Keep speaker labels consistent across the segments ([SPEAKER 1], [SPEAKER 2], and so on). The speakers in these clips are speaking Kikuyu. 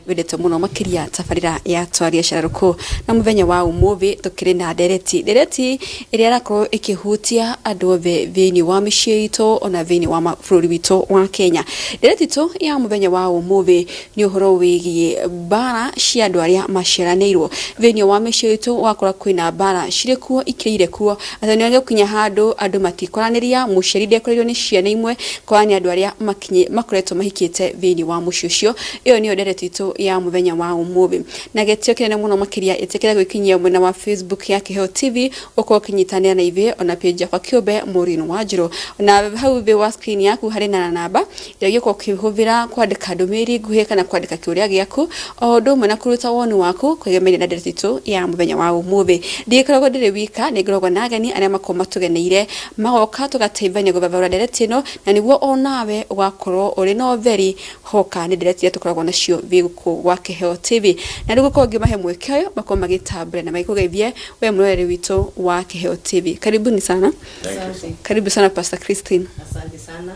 [SPEAKER 1] Wendete mũno makĩria tabarĩra ya Twaria Cararũkũ, na mũthenya wa ũmũthĩ tũkĩrĩ na ndereti, ndereti ĩrĩa ĩrakorwo ĩkĩhutia andũ othe thĩinĩ wa mĩciĩ itũ ona thĩinĩ wa bũrũri witũ wa Kenya. Ndereti itũ ya mũthenya wa ũmũthĩ nĩ ũhoro wĩgiĩ mbara cia andũ arĩa maciaranĩirwo. Thĩinĩ wa mĩciĩ itũ ũgakora kwĩna mbara cirĩ kuo ikĩrĩire kuo, atĩ nĩ gũkinya handũ andũ matikoranĩria, mũciari ndekoreirwo nĩ ciana imwe, kora nĩ andũ arĩa makoretwo mahikĩte thĩinĩ wa mũciĩ ũcio. Ĩyo nĩyo ndereti itũ ya mũthenya wa ũmũthĩ. Na gĩtĩo kĩnene mũno makĩria ĩtĩkĩra gwĩkinyia mwena wa Facebook ya Kĩheo TV ũkorwo ũkĩnyitanĩra na ithuĩ ona page yakwa kĩũmbe Maureen Wanjirũ. Na hau thĩ wa screen yaku harĩ na namba ĩrĩa ũngĩkorwo ũkĩhũthĩra kwandĩka ndũmĩrĩri nguhĩ kana kwandĩka kĩũria gĩaku o ũndũ ũmwe na kũruta woni waku kwĩgemainia na ndereti itũ ya mũthenya wa ũmũthĩ. Ndigĩkoragwo ndĩrĩ wika, nĩ ngoragwo na ageni arĩa makoragwo matũgeneire magoka tũgateithania gũthathaũra ndereti ĩno na nĩguo o nawe ũgakorwo ũrĩ na ũtheri hoka nĩ ndereti iria tũkoragwo nacio thĩ gũkũ gwa Kĩheo TV. Na rĩu gũkorwo ngĩmahe mweke ũyũ makorwo magĩtambũra na magĩkũgeithie we mwĩroreri witũ wa Kĩheo TV. Karibuni sana.
[SPEAKER 2] Asante.
[SPEAKER 1] Karibu sana Pastor Christine.
[SPEAKER 2] Asante sana.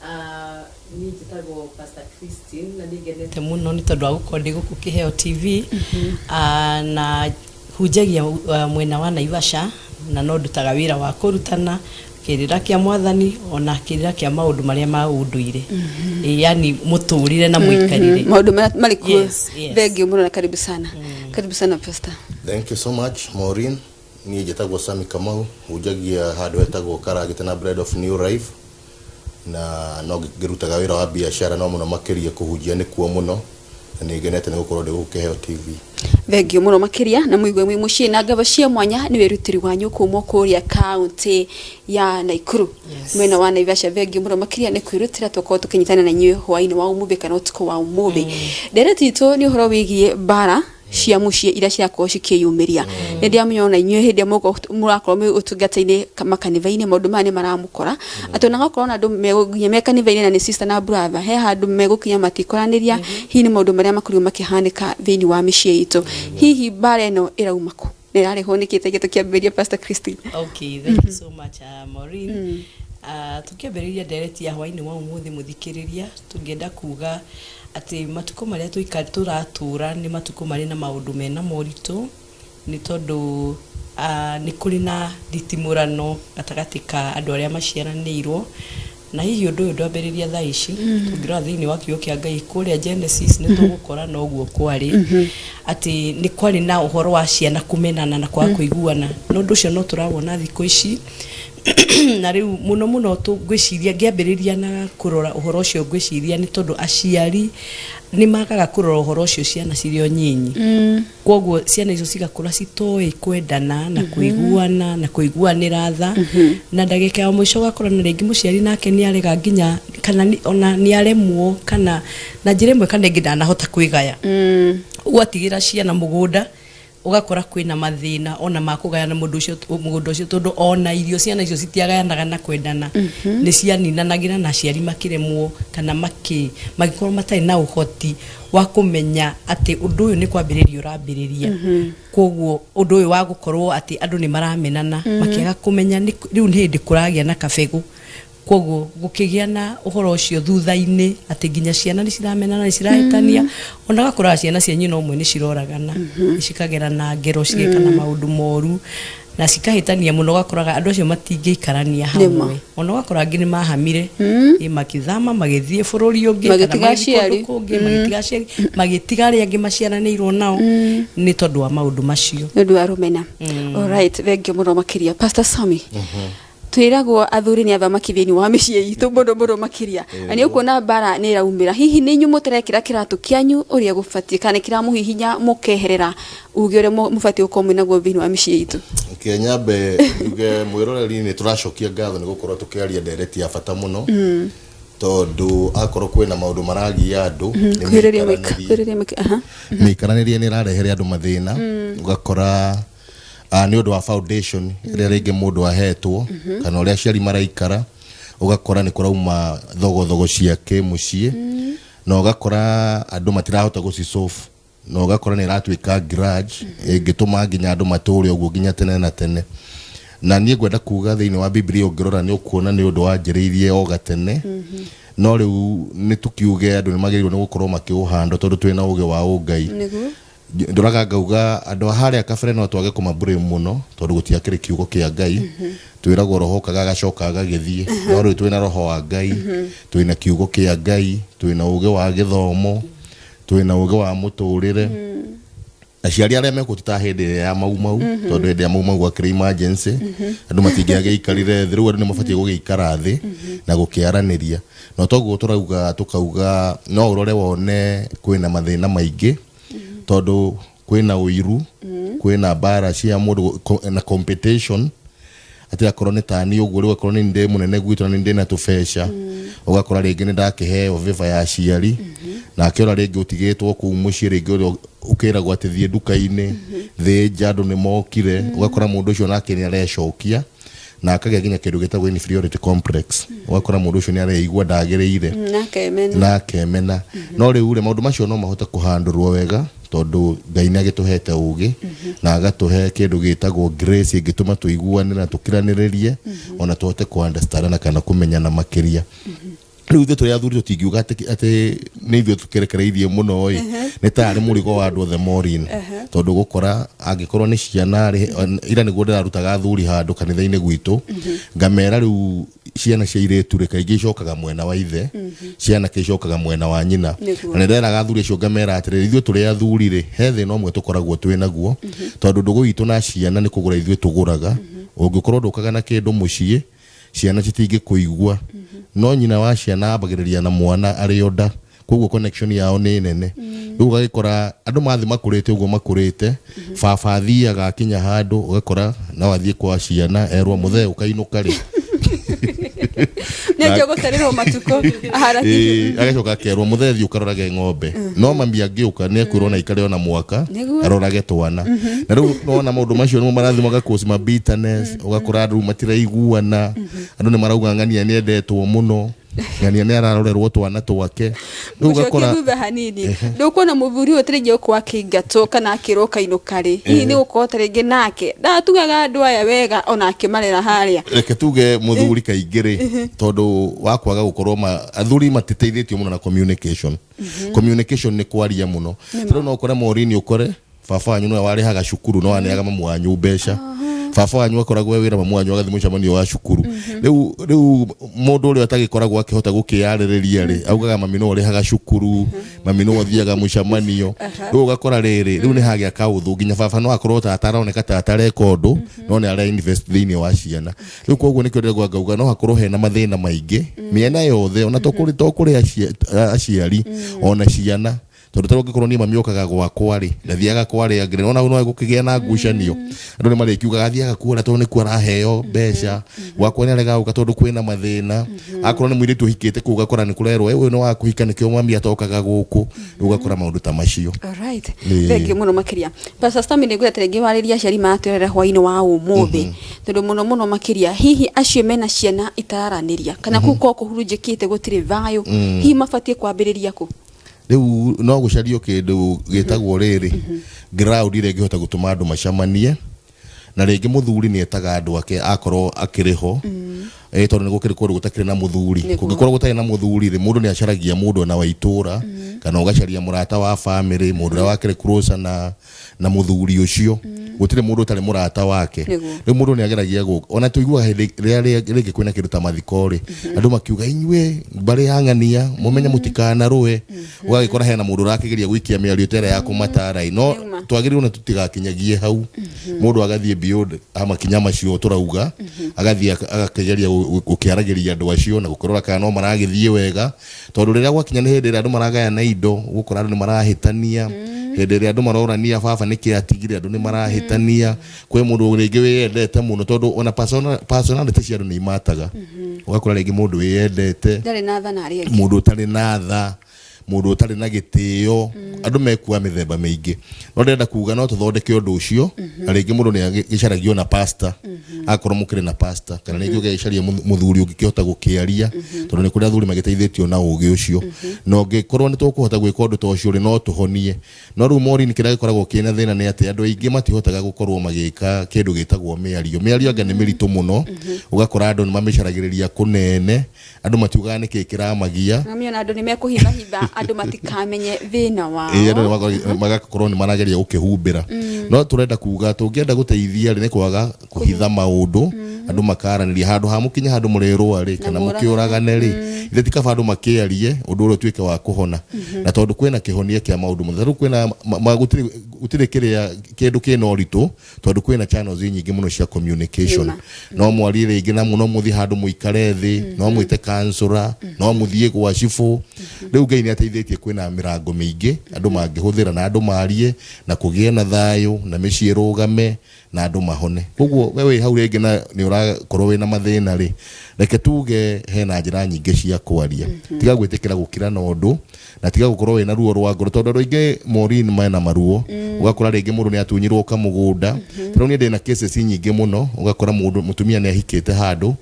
[SPEAKER 2] Ah, niĩ njĩtagwo Pastor Christine na nĩ ngenete mũno nĩ tondũ wa gũkorwo ndĩ gũkũ Kĩheo TV. Ah, na hunjagia mwena wa Naivasha na no ndutaga wĩra wa kũrutana kĩrĩra kĩa mwathani ona kĩrĩra kĩa maũndũ marĩa ma ũndũire. Ĩ, yani mũtũrĩre na mũikarĩre.
[SPEAKER 1] Maũndũ marĩa marĩ kuo.
[SPEAKER 2] Yes.
[SPEAKER 1] Thank you mũno na karibu sana. Karibu sana Pastor.
[SPEAKER 3] Thank you so much, Maureen. Niĩ njĩtagwo Sami Kamau, hunjagia handũ hetagwo Karagita na Bread of New Life, na no ngĩrutaga wĩra wa biacara no mũno makĩria kũhunjia nĩkuo mũno, na nĩ ngenete nĩ gũkorwo ndĩ gũkũ Kĩheo TV.
[SPEAKER 1] Thengio mũno makĩria na mũigue mwĩ mũciĩ na ngatho cia mwanya nĩ wĩrutĩri wanyu kuma kũrĩa kaunti ya Naikuru. Mwena wa Naivasha. Thengio mũno makĩria nĩ kwĩrutĩra tũkorwo tũkĩnyitana na inyuĩ hwainĩ wa ũmũthĩ kana ũtukũ wa ũmũthĩ. Ndereti itũ nĩ ũhoro wĩgiĩ mbara cia mũciĩ iria cirakorwo cikĩyumĩria. Nĩ ndĩramenya ona inyuĩ hĩndĩ ĩrĩa mũrakorwo mwĩ ũtungata-inĩ makanitha-inĩ maũndũ maya nĩ maramũkora, atĩ ona gakorwo na andũ nginya me kanitha-inĩ na nĩ sister na brother, he handũ megũkinya matikoranĩria, hihi nĩ maũndũ marĩa makorirwo makĩhanĩka thĩinĩ wa mĩciĩ itũ. Hihi mbara ĩno ĩrauma kũ na ĩrarehwo nĩkĩ? Tenge tũkĩambĩrĩria, Pastor Christine.
[SPEAKER 2] Okay, thank you so much, Maureen. Tũkĩambĩrĩria ndereti ya hwainĩ wa ũmũthĩ, mũthikĩrĩria, tũngĩenda kuga atĩ matukũ marĩa tũratũra nĩ matukũ marĩ na maũndũ mena moritũ, nĩ tondũ nĩ kũrĩ na nditimũrano gatagatĩ ka andũ arĩa maciaranĩirwo. Na hihi ũndũ ũyũ ndwambĩrĩria thaa ici. Tũngĩrora thĩinĩ wa kiugo kĩa Ngai kũrĩa Genesis, nĩ tũgũkora noguo kwarĩ, atĩ nĩ kwarĩ na ũhoro wa ciana kũmenana na kwaga kũiguana, na ũndũ ũcio no tũrawona thikũ ici. Na rĩu mũno mũno ngwĩciria ngĩambĩrĩria na kũrora ũhoro ũcio, ngwĩciria nĩ tondũ aciari nĩ magaga kũrora ũhoro ũcio ciana cirĩ o nyinyi. Koguo ciana icio cigakũra citoĩ kwendana na kũiguana na kũiguanĩra tha, na ndagĩka ya mũico ũgakora na rĩngĩ mũciari nake nĩ arega nginya kana ona nĩ aremwo kana na njĩra ĩmwe kana ĩngĩ ndanahota kwĩgaya, ũguo atigĩra ciana mũgũnda. Ũgakora kwĩna mathĩna ona ma kũgayana mũndũ ũcio mũgũnda ũcio, tondũ ona irio ciana icio citiagayanaga na kwendana, nĩ cianinanagĩra, na aciari makĩremwo kana magĩkorwo matarĩ na ũhoti wa kũmenya atĩ ũndũ ũyũ nĩ kwambĩrĩria ũrambĩrĩria. Koguo ũndũ ũyũ wa gũkorwo atĩ andũ nĩ maramenana makĩaga kũmenya rĩu nĩ hĩndĩ kũragĩa na kabegũ. Koguo gũkĩgĩa na ũhoro ũcio thutha-inĩ atĩ nginya ciana nĩ ciramenana, nĩ cirahĩtania, ona gakoraga ciana cia nyina ũmwe nĩ ciroragana, nĩ cikagerana ngero, cigekana maũndũ moru na cikahĩtania mũno. Ũgakoraga andũ acio matingĩikarania hamwe, ona ũgakora angĩ nĩ mahamire, ĩ makĩthama magĩthiĩ bũrũri ũngĩ kana
[SPEAKER 1] magĩtiga
[SPEAKER 2] magĩthiĩ
[SPEAKER 1] aciari.
[SPEAKER 2] kũndũ kũngĩ, magĩtiga aciari, magĩtiga arĩa angĩ maciaranĩirwo nao nĩ tondũ wa maũndũ macio.
[SPEAKER 1] Nĩ ũndũ wa rũmena. Alright, thengiũ mũno makĩria, Pastor Sami. Twĩragwo athuri nĩ athamaki thĩinĩ wa mĩciĩ itũ mũno mũno makĩria, na nĩ ũkuona mbara nĩ ĩraumĩra. Hihi nĩ inyuĩ mũtarekĩra kĩratũ kĩanyu ũrĩa gũbatiĩ, kana nĩ kĩramũhihinya mũkeherera uge ũrĩa mũbatiĩ gũkorwo mwĩ naguo thĩinĩ wa mĩciĩ itũ?
[SPEAKER 3] Reke nyambe njuge mwĩroreri nĩ tũracokia ngatho nĩ gũkorwo tũkĩaria ndereti ya bata mũno, tondũ akorwo kwĩna maũndũ maragia andũ nĩ
[SPEAKER 1] kwĩrĩria mũika
[SPEAKER 3] mĩikaranĩrie.
[SPEAKER 1] Kwĩrĩria mũika, aha.
[SPEAKER 3] Mĩikaranĩrie nĩ ĩrarehere andũ mathĩna. Ũgakora nĩ ũndũ wa foundation ĩrĩa rĩngĩ mũndũ ahetwo kana ũrĩa aciari maraikara, ũgakora nĩ kũrauma thogothogo cia kĩmũciĩ na ũgakora andũ matirahota gũcisolve, na ũgakora nĩ ĩratuĩka grudge ĩngĩtũma nginya andũ matũre ũguo nginya tene na tene. Na niĩ ngwenda kuga thĩinĩ wa Biblia ũngĩrora nĩ ũkuona nĩ ũndũ wanjĩrĩirie o gatene, no rĩu nĩ tũkiuge andũ nĩ magĩrĩirwo nĩ gũkorwo makĩũhanda tondũ twĩna ũgĩ wa ũngai. Ndoraga ngauga andũ a harĩa kabere no twage kũmablame mũno tondũ gũtiakĩrĩ kiugo kĩa Ngai. Twĩragwo roho ũkaga agacoka agagĩthiĩ, no rĩu twĩna roho wa Ngai, twĩna kiugo kĩa Ngai, twĩna ũgĩ wa gĩthomo, twĩna ũgĩ wa mũtũrĩre. Aciari arĩa mekuo ti ta hĩndĩ ĩrĩa ya mau mau, tondũ hĩndĩ ya mau mau gwakĩrĩ emergency, andũ matingĩagĩikarire thĩ. Rĩu andũ nĩ mabatiĩ gũgĩikara thĩ na gũkĩaranĩria. No toguo tũrauga, tũkauga no ũrore wone kwĩna mathĩna maingĩ tondũ kwĩna ũiru, kwĩna mbara cia mũndũ na competition, atĩ akorwo nĩ tani ũguo rĩu akorwo nĩ ndĩ mũnene gwitũ na nĩ ndĩ na tũbeca, ũgakora rĩngĩ nĩ ndakĩheo vĩva ya aciari, nake ona rĩngĩ ũtigĩtwo kũu mũciĩ, rĩngĩ ũrĩa ũkĩragwo atĩ thiĩ nduka-inĩ, thĩnja, andũ nĩ mokire, ũgakora mũndũ ũcio nake nĩ arecokia na akagĩa nginya kĩndũ gĩtagwo inferiority complex. Ũgakora mũndũ ũcio nĩ areigua ndagĩrĩire
[SPEAKER 1] nakemena.
[SPEAKER 3] Na akemena. No rĩu rĩ, maũndũ macio no mahote kũhandũrwo wega tondũ Ngai nĩ agĩtũhete ũgĩ na agatũhe kĩndũ gĩtagwo grace ĩngĩtũma tũiguane na tũkiranĩrĩrie, ona tũhote kũ understand kana kũmenyana makĩria. Rĩu ithuĩ tũrĩ athuri tũtingiuga atĩ nĩ ithuĩ tũkĩrekereirie mũno ĩ, nĩ tarĩ mũrigo wa andũ othe, Maureen, tondũ gũkora angĩkorwo nĩ ciana rĩ, ira nĩguo ndĩrarutaga athuri handũ kanitha-inĩ gwitũ, ngamera rĩu ciana cia irĩtu rĩ, kaingĩ icokaga mwena wa ithe, cianake icokaga mwena wa nyina. Na nĩnderaga athuri acio ngamera atĩrĩrĩ, ithuĩ tũrĩ athuri rĩ, he thĩna ũmwe tũkoragwo twĩ naguo, tondũ ndũgũ itũ na ciana nĩ kũgũra ithuĩ tũgũraga. Ũngĩkorwo ndũkaga na kĩndũ mũciĩ, ciana citingĩkũigua, no nyina wa ciana ambagĩrĩria na mwana arĩ o nda, koguo connection yao nĩ nene. Rĩu ũgagĩkora andũ mathiĩ makũrĩte ũguo makũrĩte, baba athiaga akinya handũ ũgakora no athiĩ kwa ciana erwo mũthee ũkainũka rĩ.
[SPEAKER 1] Nĩ anjia gũtarĩrwo matukũ aharakishe.
[SPEAKER 3] Agacoka akerwo mũthee thiĩ ũkarorage ng'ombe, no mami angĩũka nĩ ekwĩrwo na ikare ona mwaka arorage twana. Na rĩu nona maũndũ macio nĩmo marathiĩ magacause ma bitterness, ũgakora andũ rĩu matiraiguana, andũ nĩ marauga ng'ania nĩ endetwo mũno, ng'ania nĩ ararorerwo twana twake. Rĩu
[SPEAKER 1] gũcokia
[SPEAKER 3] ũgakora
[SPEAKER 1] thutha hanini, ndũkuona mũthuri ũyũ tarĩngĩ ũkorwo akĩingatwo kana akĩrwo kainũka rĩ, hihi nĩ gũkorwo tarĩngĩ nake ndatugaga andũ aya wega ona akĩmarera harĩa?
[SPEAKER 3] Reke tuge mũthuri kaingĩ rĩ, tondũ wa kwaga gũkorwo athuri matiteithĩtio mũno na communication. Communication nĩ kwaria mũno. Tondũ no ũkore, Maureen, ũkore baba wanyu nĩwe warĩhaga cukuru no aneaga mamu wanyu mbeca, baba wanyu akoragwo e wĩra, mamu wanyu agathiĩ mũcemanio wa cukuru. Rĩu mũndũ ũrĩa ũtagĩkoragwo akĩhota gũkĩarĩrĩria rĩ, augaga mami no ũrĩhaga cukuru, mami no ũthiaga mũcemanio. Rĩu ũgakora rĩrĩ, rĩu nĩ hagĩa kaũthũ, nginya baba no akorwo ta ataroneka ta atareka ũndũ, no nĩ ara invest thĩinĩ wa ciana. Rĩu koguo nĩkĩo ndĩrauga ngauga no hakorwo hena mathĩna maingĩ mĩena yothe, ona to kũrĩ aciari ona ciana, tondũ tarĩu angĩkorwo niĩ mami okaga gwakwa rĩ, ndathiaga kwa arĩa angĩ, nĩwona no gũkĩgĩa na ngucanio. Andũ nĩ marĩkiugaga athiaga kuona tondũ nĩkuo araheo mbeca, gwakwa nĩ aregaga gũka tondũ kwĩna mathĩna. Akorwo nĩ mũirĩtu ũhikĩte kũu, ũgakora nĩ kũrerwo, "Eh, ũyũ nĩ wa kũhika, nĩkĩo mami atokaga gũkũ." Rĩu ũgakora maũndũ ta macio.
[SPEAKER 1] Alright. Thank you mũno makĩria, Pastor Stanley. Nĩ ngwenda rĩngĩ warĩrie aciari maratwĩrorera hwaĩ-inĩ wa ũmũthĩ, tondũ mũno mũno makĩria hihi acio mena ciana itararanĩria kana kũu korwo kũhurunjĩkĩte gũtirĩ thayũ, hihi mabatiĩ kwambĩrĩria kũ?
[SPEAKER 3] Rĩu no gũcario kĩndũ gĩtagwo rĩrĩ ground ĩrĩa ĩngĩhota gũtũma andũ macemanie, na rĩngĩ mũthuri nĩ etaga andũ ake akorwo akĩrĩ ho, tondũ nĩ gũkĩrĩ kũndũ gũtakĩrĩ na mũthuri. Kũngĩkorwo gũtarĩ na mũthuri rĩ, mũndũ nĩ acaragia mũndũ ona wa itũra, kana ũgacaria mũrata wa family, mũndũ ũrĩa wakĩrĩ closer na mũthuri ũcio. Gũtirĩ mũndũ ũtarĩ mũrata wake. Rĩu mũndũ nĩ ageragia gũka, ona tũiguaga hĩndĩ rĩrĩa rĩngĩ kwĩna kĩndũ ta mathiko rĩ, andũ makiuga inyuĩ mbarĩ ya ng'ania mũmenye mũtikanarũe. Ũgagĩkora hena mũndũ ũrakĩgeria gũikia mĩario ta ĩrĩa ya kũmatara ĩ, no twagĩrĩirwo na tũtigakinyagie hau, mũndũ agathiĩ beyond makinya macio tũrauga, agathiĩ agakĩgeria gũkĩaragĩria andũ acio na gũkĩrora kana no maragĩthiĩ wega, tondũ rĩrĩa gwakinya nĩ hĩndĩ ĩrĩa andũ maragayana indo, ũgũkora andũ nĩ marahĩtania. Hĩndĩ ĩrĩa andũ marorania baba nĩkĩ atigire, andũ nĩ marahĩtania. Kwĩ mũndũ rĩngĩ wĩyendete mũno, tondũ ona personality cia andũ nĩ imataga. Ũgakora rĩngĩ mũndũ wĩyendete
[SPEAKER 1] ndarĩ na tha na arĩa angĩ.
[SPEAKER 3] Mũndũ ũtarĩ na tha, mũndũ ũtarĩ na gĩtĩo, andũ mekua mĩthemba mĩingĩ. No ndĩrenda kuga no tũthondeke ũndũ ũcio, na rĩngĩ mũndũ nĩ agĩcaragio na pastor. Akorwo mũkĩrĩ na pastor kana rĩngĩ ũgĩcaria mũthuri ũngĩkĩhota gũkĩaria, tondũ nĩ kũrĩ athuri magĩteithĩtio na ũgĩ ũcio, na ũngĩkorwo nĩ tũkũhota gwĩka ũndũ ta ũcio rĩ, no tũhonie. No rĩu Maureen, kĩrĩa gĩkoragwo kĩna thĩna nĩ atĩ andũ aingĩ matihotaga gũkorwo magĩka kĩndũ gĩtagwo mĩario. Mĩario anga nĩ mĩritũ mũno, ũgakora andũ nĩ mamĩcaragĩrĩria kũnene, andũ matiugaga nĩkĩ kĩramagia.
[SPEAKER 1] Ngamĩona andũ nĩ mekũhithahitha andũ matikamenye thĩna wao.
[SPEAKER 3] Ĩĩ, andũ magakorwo nĩ marageria gũkĩhumbĩra, no tũrenda kuga tũngĩenda gũteithia rĩ, nĩ kwaga kũhitha maũndũ, andũ makaranĩria handũ ha mũkinye handũ mũrĩrũa rĩ, kana
[SPEAKER 1] mũragane.
[SPEAKER 3] Mũkĩũragane rĩ, ithe ti kaba andũ makĩarie ũndũ ũrĩa ũtuĩke wa kũhona, na tondũ kwĩna kĩhonia kĩa maũndũ mothe. Rĩu kwĩna gũtirĩ kĩrĩa kĩndũ kĩna ũritũ, tondũ kwĩna channels nyingĩ mũno cia communication.
[SPEAKER 1] Nĩma.
[SPEAKER 3] No mwarie rĩngĩ na no mũthiĩ handũ mũikare thĩ, no mwĩte kansũra, no mũthiĩ gwa cibũ. Rĩu Ngai nĩ ateithĩtie, kwĩna mĩrango mĩingĩ andũ mangĩhũthĩra na andũ marie na kũgĩe na thayũ na mĩciĩ ĩrũgame na andũ mahone. Koguo we wĩ hau rĩngĩ na nĩ ũrakorwo wĩna mathĩna rĩ, reke tuge hena njĩra nyingĩ cia kwaria. Tiga gwĩtĩkĩra gũkira na ũndũ, na tiga gũkorwo wĩna ruo rwa ngoro, tondũ andũ aingĩ, Maureen, mena maruo. Ũgakora rĩngĩ mũndũ nĩ atunyirwo kamũgũnda. Rĩu niĩ ndĩna cases nyingĩ mũno, ũgakora mũndũ mũtumia nĩ ahikĩte handũ,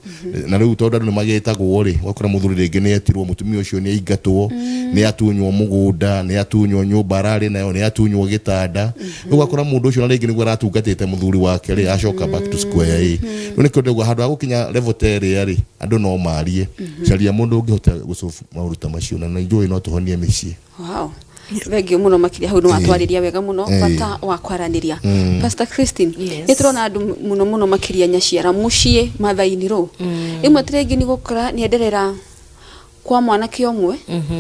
[SPEAKER 3] na rĩu tondũ andũ nĩ magĩtagwo rĩ, ũgakora mũthuri rĩngĩ nĩ etirwo, mũtumia ũcio nĩ aingatwo, nĩ atunywo mũgũnda, nĩ atunywo nyũmba ararĩ nayo, nĩ atunywo gĩtanda. Rĩu ũgakora mũndũ ũcio na rĩngĩ nĩguo aratungatĩte mũthuri wake rĩ, acoka back to square. Ĩ rĩu nĩkĩo ndauga handũ ha gũkinya level ta ĩrĩa rĩ, andũ no marie. Caria mũndũ ũngĩhota gũsolve maũndũ ta macio, na nĩ no tũhonie mĩciĩ.
[SPEAKER 1] Wow, thengio mũno makĩria. Hau nĩ watwarĩria wega mũno bata wa kwaranĩria. Pastor Christine,
[SPEAKER 2] Yes.
[SPEAKER 1] nĩ tũrona andũ mũno mũno makĩria nyaciara mũciĩ mathainĩ rũ rĩmwe tarĩngĩ nĩ gũkora nĩ enderera kwa mwanake ũmwe,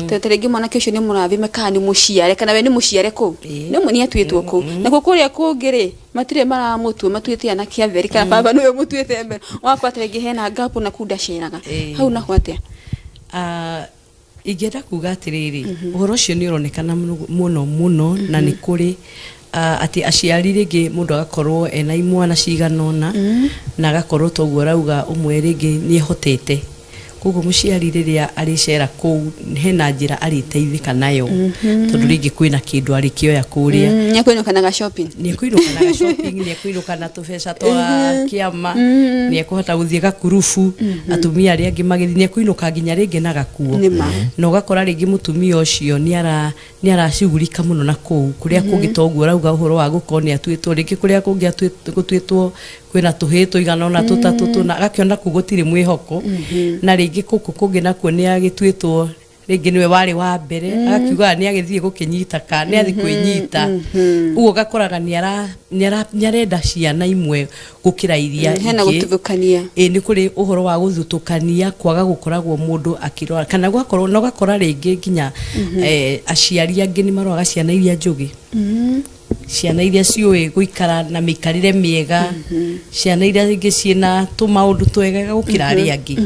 [SPEAKER 1] ta rĩngĩ mwanake ũcio nĩ mũrathime kana nĩ mũciare, kana we nĩ mũciare kũu, nĩ nĩ atuĩtwo kũu, nakuo kũrĩa kũngĩ rĩ, matirĩ maramũtua, matuĩte anake atheri kana baba nĩwe mũtuĩte mbere. Wakora tarĩngĩ hena gap na kuu ndaceraga hau naho atĩa?
[SPEAKER 2] Ah, ingĩenda kuga atĩrĩrĩ, ũhoro ũcio nĩ ũronekana mũno mũno mũno, na nĩ kũrĩ atĩ aciari rĩngĩ mũndũ agakorwo ena imwana cigana ũna, na agakorwo toguo ũrauga, ũmwe rĩngĩ nĩ ehotete, koguo mũciari rĩrĩa arĩcera kũu hena njĩra arĩteithĩka nayo, tondũ rĩngĩ kwĩna kĩndũ arĩkĩoya kũrĩa.
[SPEAKER 1] Nĩ ekũinũka shopping.
[SPEAKER 2] Nĩ ekũinũka na shopping, nĩ ekũinũka na tũbeca twa kĩama, nĩ ekũhota gũthiĩ gakurubu atumia arĩa angĩ magĩthiĩ, nĩ ekũinũka nginya rĩngĩ na gakuo.
[SPEAKER 1] Nĩma.
[SPEAKER 2] Na ũgakora rĩngĩ mũtumia ũcio nĩ aracugurika mũno na kũu kũrĩa kũngĩ, toguo ũrauga ũhoro wa gũkorwo nĩ atuĩtwo rĩngĩ kũrĩa kũngĩ gũtuĩtwo kwĩna tũhĩĩ tũigana ũna, tũtatũ, tũna, agakĩona kũu gũtirĩ mwĩhoko, na rĩngĩ gũkũ kũngĩ nakuo nĩ agĩtuĩtwo rĩngĩ nĩwe warĩ wa mbere, agakiuga nĩ agĩthiĩ gũkĩnyita ka nĩ athiĩ kwĩnyita ũguo. Ũgakoraga nĩ arenda ciana imwe gũkĩra iria
[SPEAKER 1] Hena
[SPEAKER 2] ingĩ.
[SPEAKER 1] Gũtuthũkania.
[SPEAKER 2] Ĩ, nĩ kũrĩ ũhoro wa gũthutũkania, kwaga gũkoragwo mũndũ akĩrora, kana gwakorwo na ũgakora rĩngĩ nginya aciari angĩ nĩ maroraga ciana iria njũgĩ, ciana iria ciũĩ gũikara na mĩikarĩre mĩega, ciana iria ingĩ ciĩna tũmaũndũ twega gũkĩra arĩa angĩ.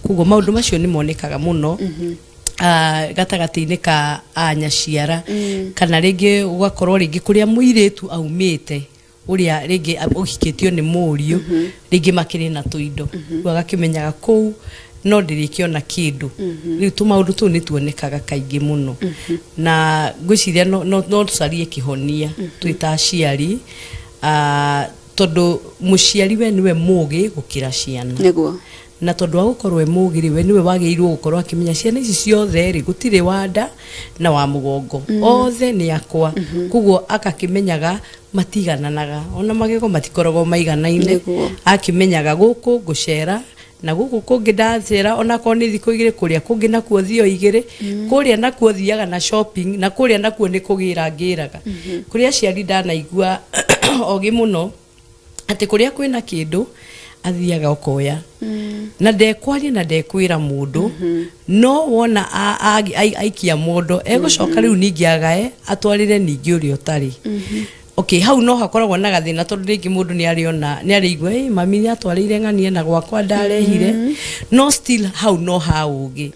[SPEAKER 2] Koguo maũndũ macio nĩ monekaga mũno gatagatĩ-inĩ ka anyaciara, kana rĩngĩ ũgakorwo rĩngĩ kũrĩa mũirĩtu aumĩte, ũrĩa rĩngĩ ũhikĩtio nĩ mũriũ, rĩngĩ makĩrĩ na tũindo, rĩu agakĩmenyaga kũu no ndĩrĩkĩona kĩndũ. Rĩu tũmaũndũ tũu nĩ tuonekaga kaingĩ mũno, na ngwĩciria no tũcarie kĩhonia twĩ ta aciari, tondũ mũciari we nĩwe mũgĩ gũkĩra ciana. Na tondũ wa gũkorwo e mũgĩ rĩ, we nĩwe wagĩrĩirwo gũkorwo akĩmenya ciana ici ciothe rĩ, gũtirĩ wa nda na wa mũgongo, othe nĩ akwa. Koguo agakĩmenyaga matigananaga, ona magego matikoragwo maiganaine. Akĩmenyaga gũkũ ngũcera na gũkũ kũngĩ ndacera onakorwo nĩ thikũ 2, kũrĩa kũngĩ nakuo thio 2, kũrĩa nakuo thiaga na shopping, na kũrĩa nakuo nĩ kũgĩra ngĩraga. Kũrĩ aciari ndanaigua ogĩ mũno atĩ kũrĩa kwĩna kĩndũ athiaga ũkoya na ndekwaria na ndekwĩra mũndũ, no wona aikia mondo egũcoka rĩu ningĩ agae atwarĩre ningĩ ũrĩa ũtarĩ. Okay, hau no hakoragwo na gathĩna, tondũ rĩngĩ mũndũ nĩ arĩona, nĩ arĩigua, "Ĩ, mami nĩ atwarĩire ng'ania na gwakwa ndarehire." No still hau no ha ũgĩ,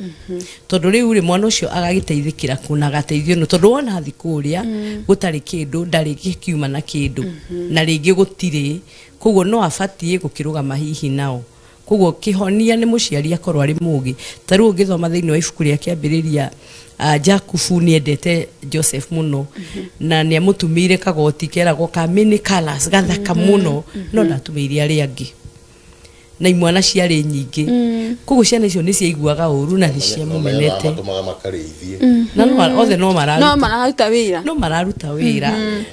[SPEAKER 2] tondũ rĩu rĩ, mwana ũcio agagĩteithĩkĩra kũ na agateithio nũ? Tondũ wona athi kũrĩa gũtarĩ kĩndũ, ndarĩ gĩkiuma na kĩndũ, na rĩngĩ gũtirĩ, koguo no abatiĩ gũkĩrũgama hihi nao. Koguo kĩhonia nĩ mũciari akorwo arĩ mũgĩ. Ta rĩu ũngĩthoma thĩinĩ wa ibuku rĩa Kĩambĩrĩria, Jakubu nĩ endete Joseph mũno, na nĩ amũtumĩire kagoti keragwo ka many colours, gathaka mũno, no ndatumĩire arĩa angĩ. Na imwana ciarĩ nyingĩ, koguo ciana icio nĩ ciaiguaga ũru na nĩ ciamũmenete.
[SPEAKER 3] Matũmaga makarĩithie.
[SPEAKER 2] Na no othe no mararuta.
[SPEAKER 1] No mararuta wĩra.
[SPEAKER 2] No mararuta wĩra,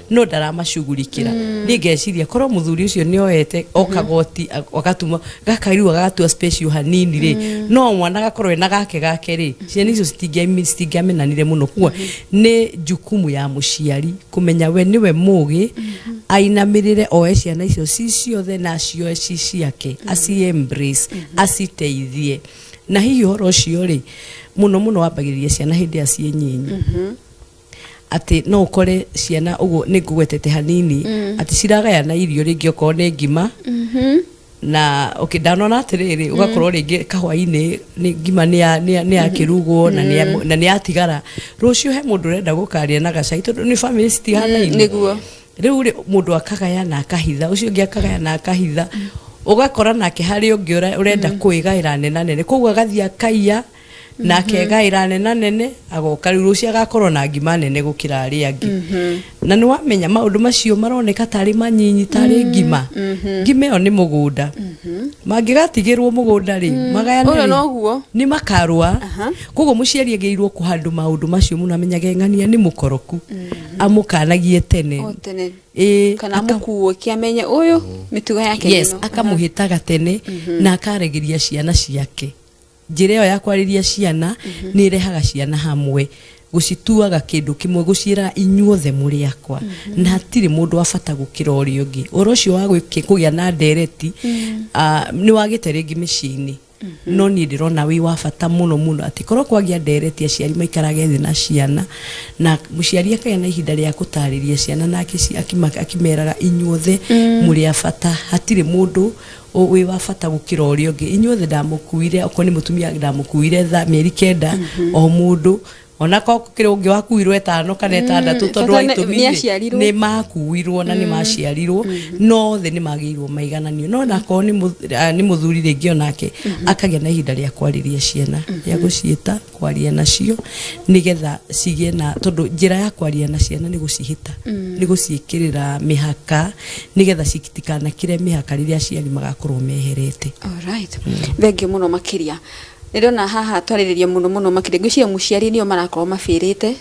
[SPEAKER 2] no ndaramacugurikĩra. Niĩ ngeciria korwo mũthuri ũcio nĩ oete o kagoti agatuma gaka rĩu agatua special hanini rĩ, no mwana gakorwo ena gake gake rĩ, ciana icio citingĩamenanire mũno. Koguo nĩ jukumu ya mũciari kũmenya we nĩwe mũgĩ, ainamĩrĩre, oe ciana icio ci ciothe na acioe ci ciake, aci embrace, aciteithie. Na hihi ũhoro ũcio rĩ, mũno mũno wambagĩrĩria ciana hĩndĩ ĩrĩa ciĩ nyinyi, atĩ no ũkore ciana ũguo nĩ ngũgwetete hanini atĩ ciragayana irio, rĩngĩ okorwo nĩ ngima na okay, ndanona atĩrĩrĩ, ũgakorwo rĩngĩ kahwainĩ nĩ ngima nĩ yakĩrugwo na nĩ yatigara, rũciũ he mũndũ ũrenda gũkaria na gacai, tondũ nĩ famĩlĩ citihanaine. Rĩu rĩ, mũndũ akagaya na akahitha, ũcio ũngĩ akagaya na akahitha, ũgakora nake harĩ ũngĩ ũrenda kwĩgaĩra nena nene, koguo agathiĩ akaiya na akegaĩra nena nene, agoka rĩu rũciũ agakorwo na ngima nene gũkĩra arĩa angĩ. Na nĩ wamenya maũndũ macio maroneka tarĩ manyinyi, tarĩ ngima, ngima ĩyo nĩ mũgũnda. Mangĩgatigĩrwo mũgũnda rĩ, magayane
[SPEAKER 1] Ũyũ
[SPEAKER 2] rĩ,
[SPEAKER 1] noguo.
[SPEAKER 2] Nĩ makarũa. Koguo mũciari agĩrĩirwo kũhandũ maũndũ macio mũno, amenyage ng'ania nĩ mũkoroku, amũkanagie tene.
[SPEAKER 1] O tene.
[SPEAKER 2] Ĩĩ,
[SPEAKER 1] kana mũkuo kĩamenye ũyũ mĩtugo yake
[SPEAKER 2] yes
[SPEAKER 1] ĩno.
[SPEAKER 2] Akamũhĩtaga tene na akaregeria ciana ciake. Njĩra ĩyo ya kwarĩria ciana nĩ ĩrehaga ciana hamwe, gũcituaga kĩndũ kĩmwe, gũciĩra inyuothe mũrĩ akwa na hatirĩ mũndũ wa bata gũkĩra ũrĩa ũngĩ. Ũhoro ũcio wa kũgĩa na ndereti nĩ wagĩte rĩngĩ mĩciĩ-inĩ, no niĩ ndĩrona wĩ wa bata mũno mũno, atĩ korwo kwagĩa ndereti, aciari maikarage thĩ na ciana, na mũciari akagĩa na ihinda rĩa gũtarĩria ciana na akimeraga inyuothe mũrĩ a bata, hatirĩ mũndũ wĩ wa bata gũkĩra ũrĩa ũngĩ, inyuothe ndamũkuire, okorwo nĩ mũtumia ndamũkuire tha mĩeri 9 o mũndũ, ona korwo kũrĩ ũngĩ wakuirwo 5 kana 6 tondũ wa
[SPEAKER 1] Bata
[SPEAKER 2] itũmi
[SPEAKER 1] nĩ
[SPEAKER 2] rĩ,
[SPEAKER 1] aciarirwo.
[SPEAKER 2] Nĩ makuirwo na nĩ maciarirwo, no othe nĩ magĩrĩirwo maigananio. No nakorwo nĩ mũthuri rĩngĩ, onake akagĩa na ihinda rĩa kwarĩria ciana, rĩa gũciĩta, kwaria nacio, nĩgetha cigĩe na, tondũ njĩra ya kwaria na ciana nĩ gũcihĩta, nĩ gũciĩkĩrĩra mĩhaka, nĩgetha citikanakĩre mĩhaka rĩrĩa aciari magakorwo meherete.
[SPEAKER 1] Alright. Thengiũ mũno makĩria. Nĩndona haha twarĩrĩria mũno mũno makĩria, ngwĩciria mũciari nĩo marakorwo mabĩrĩte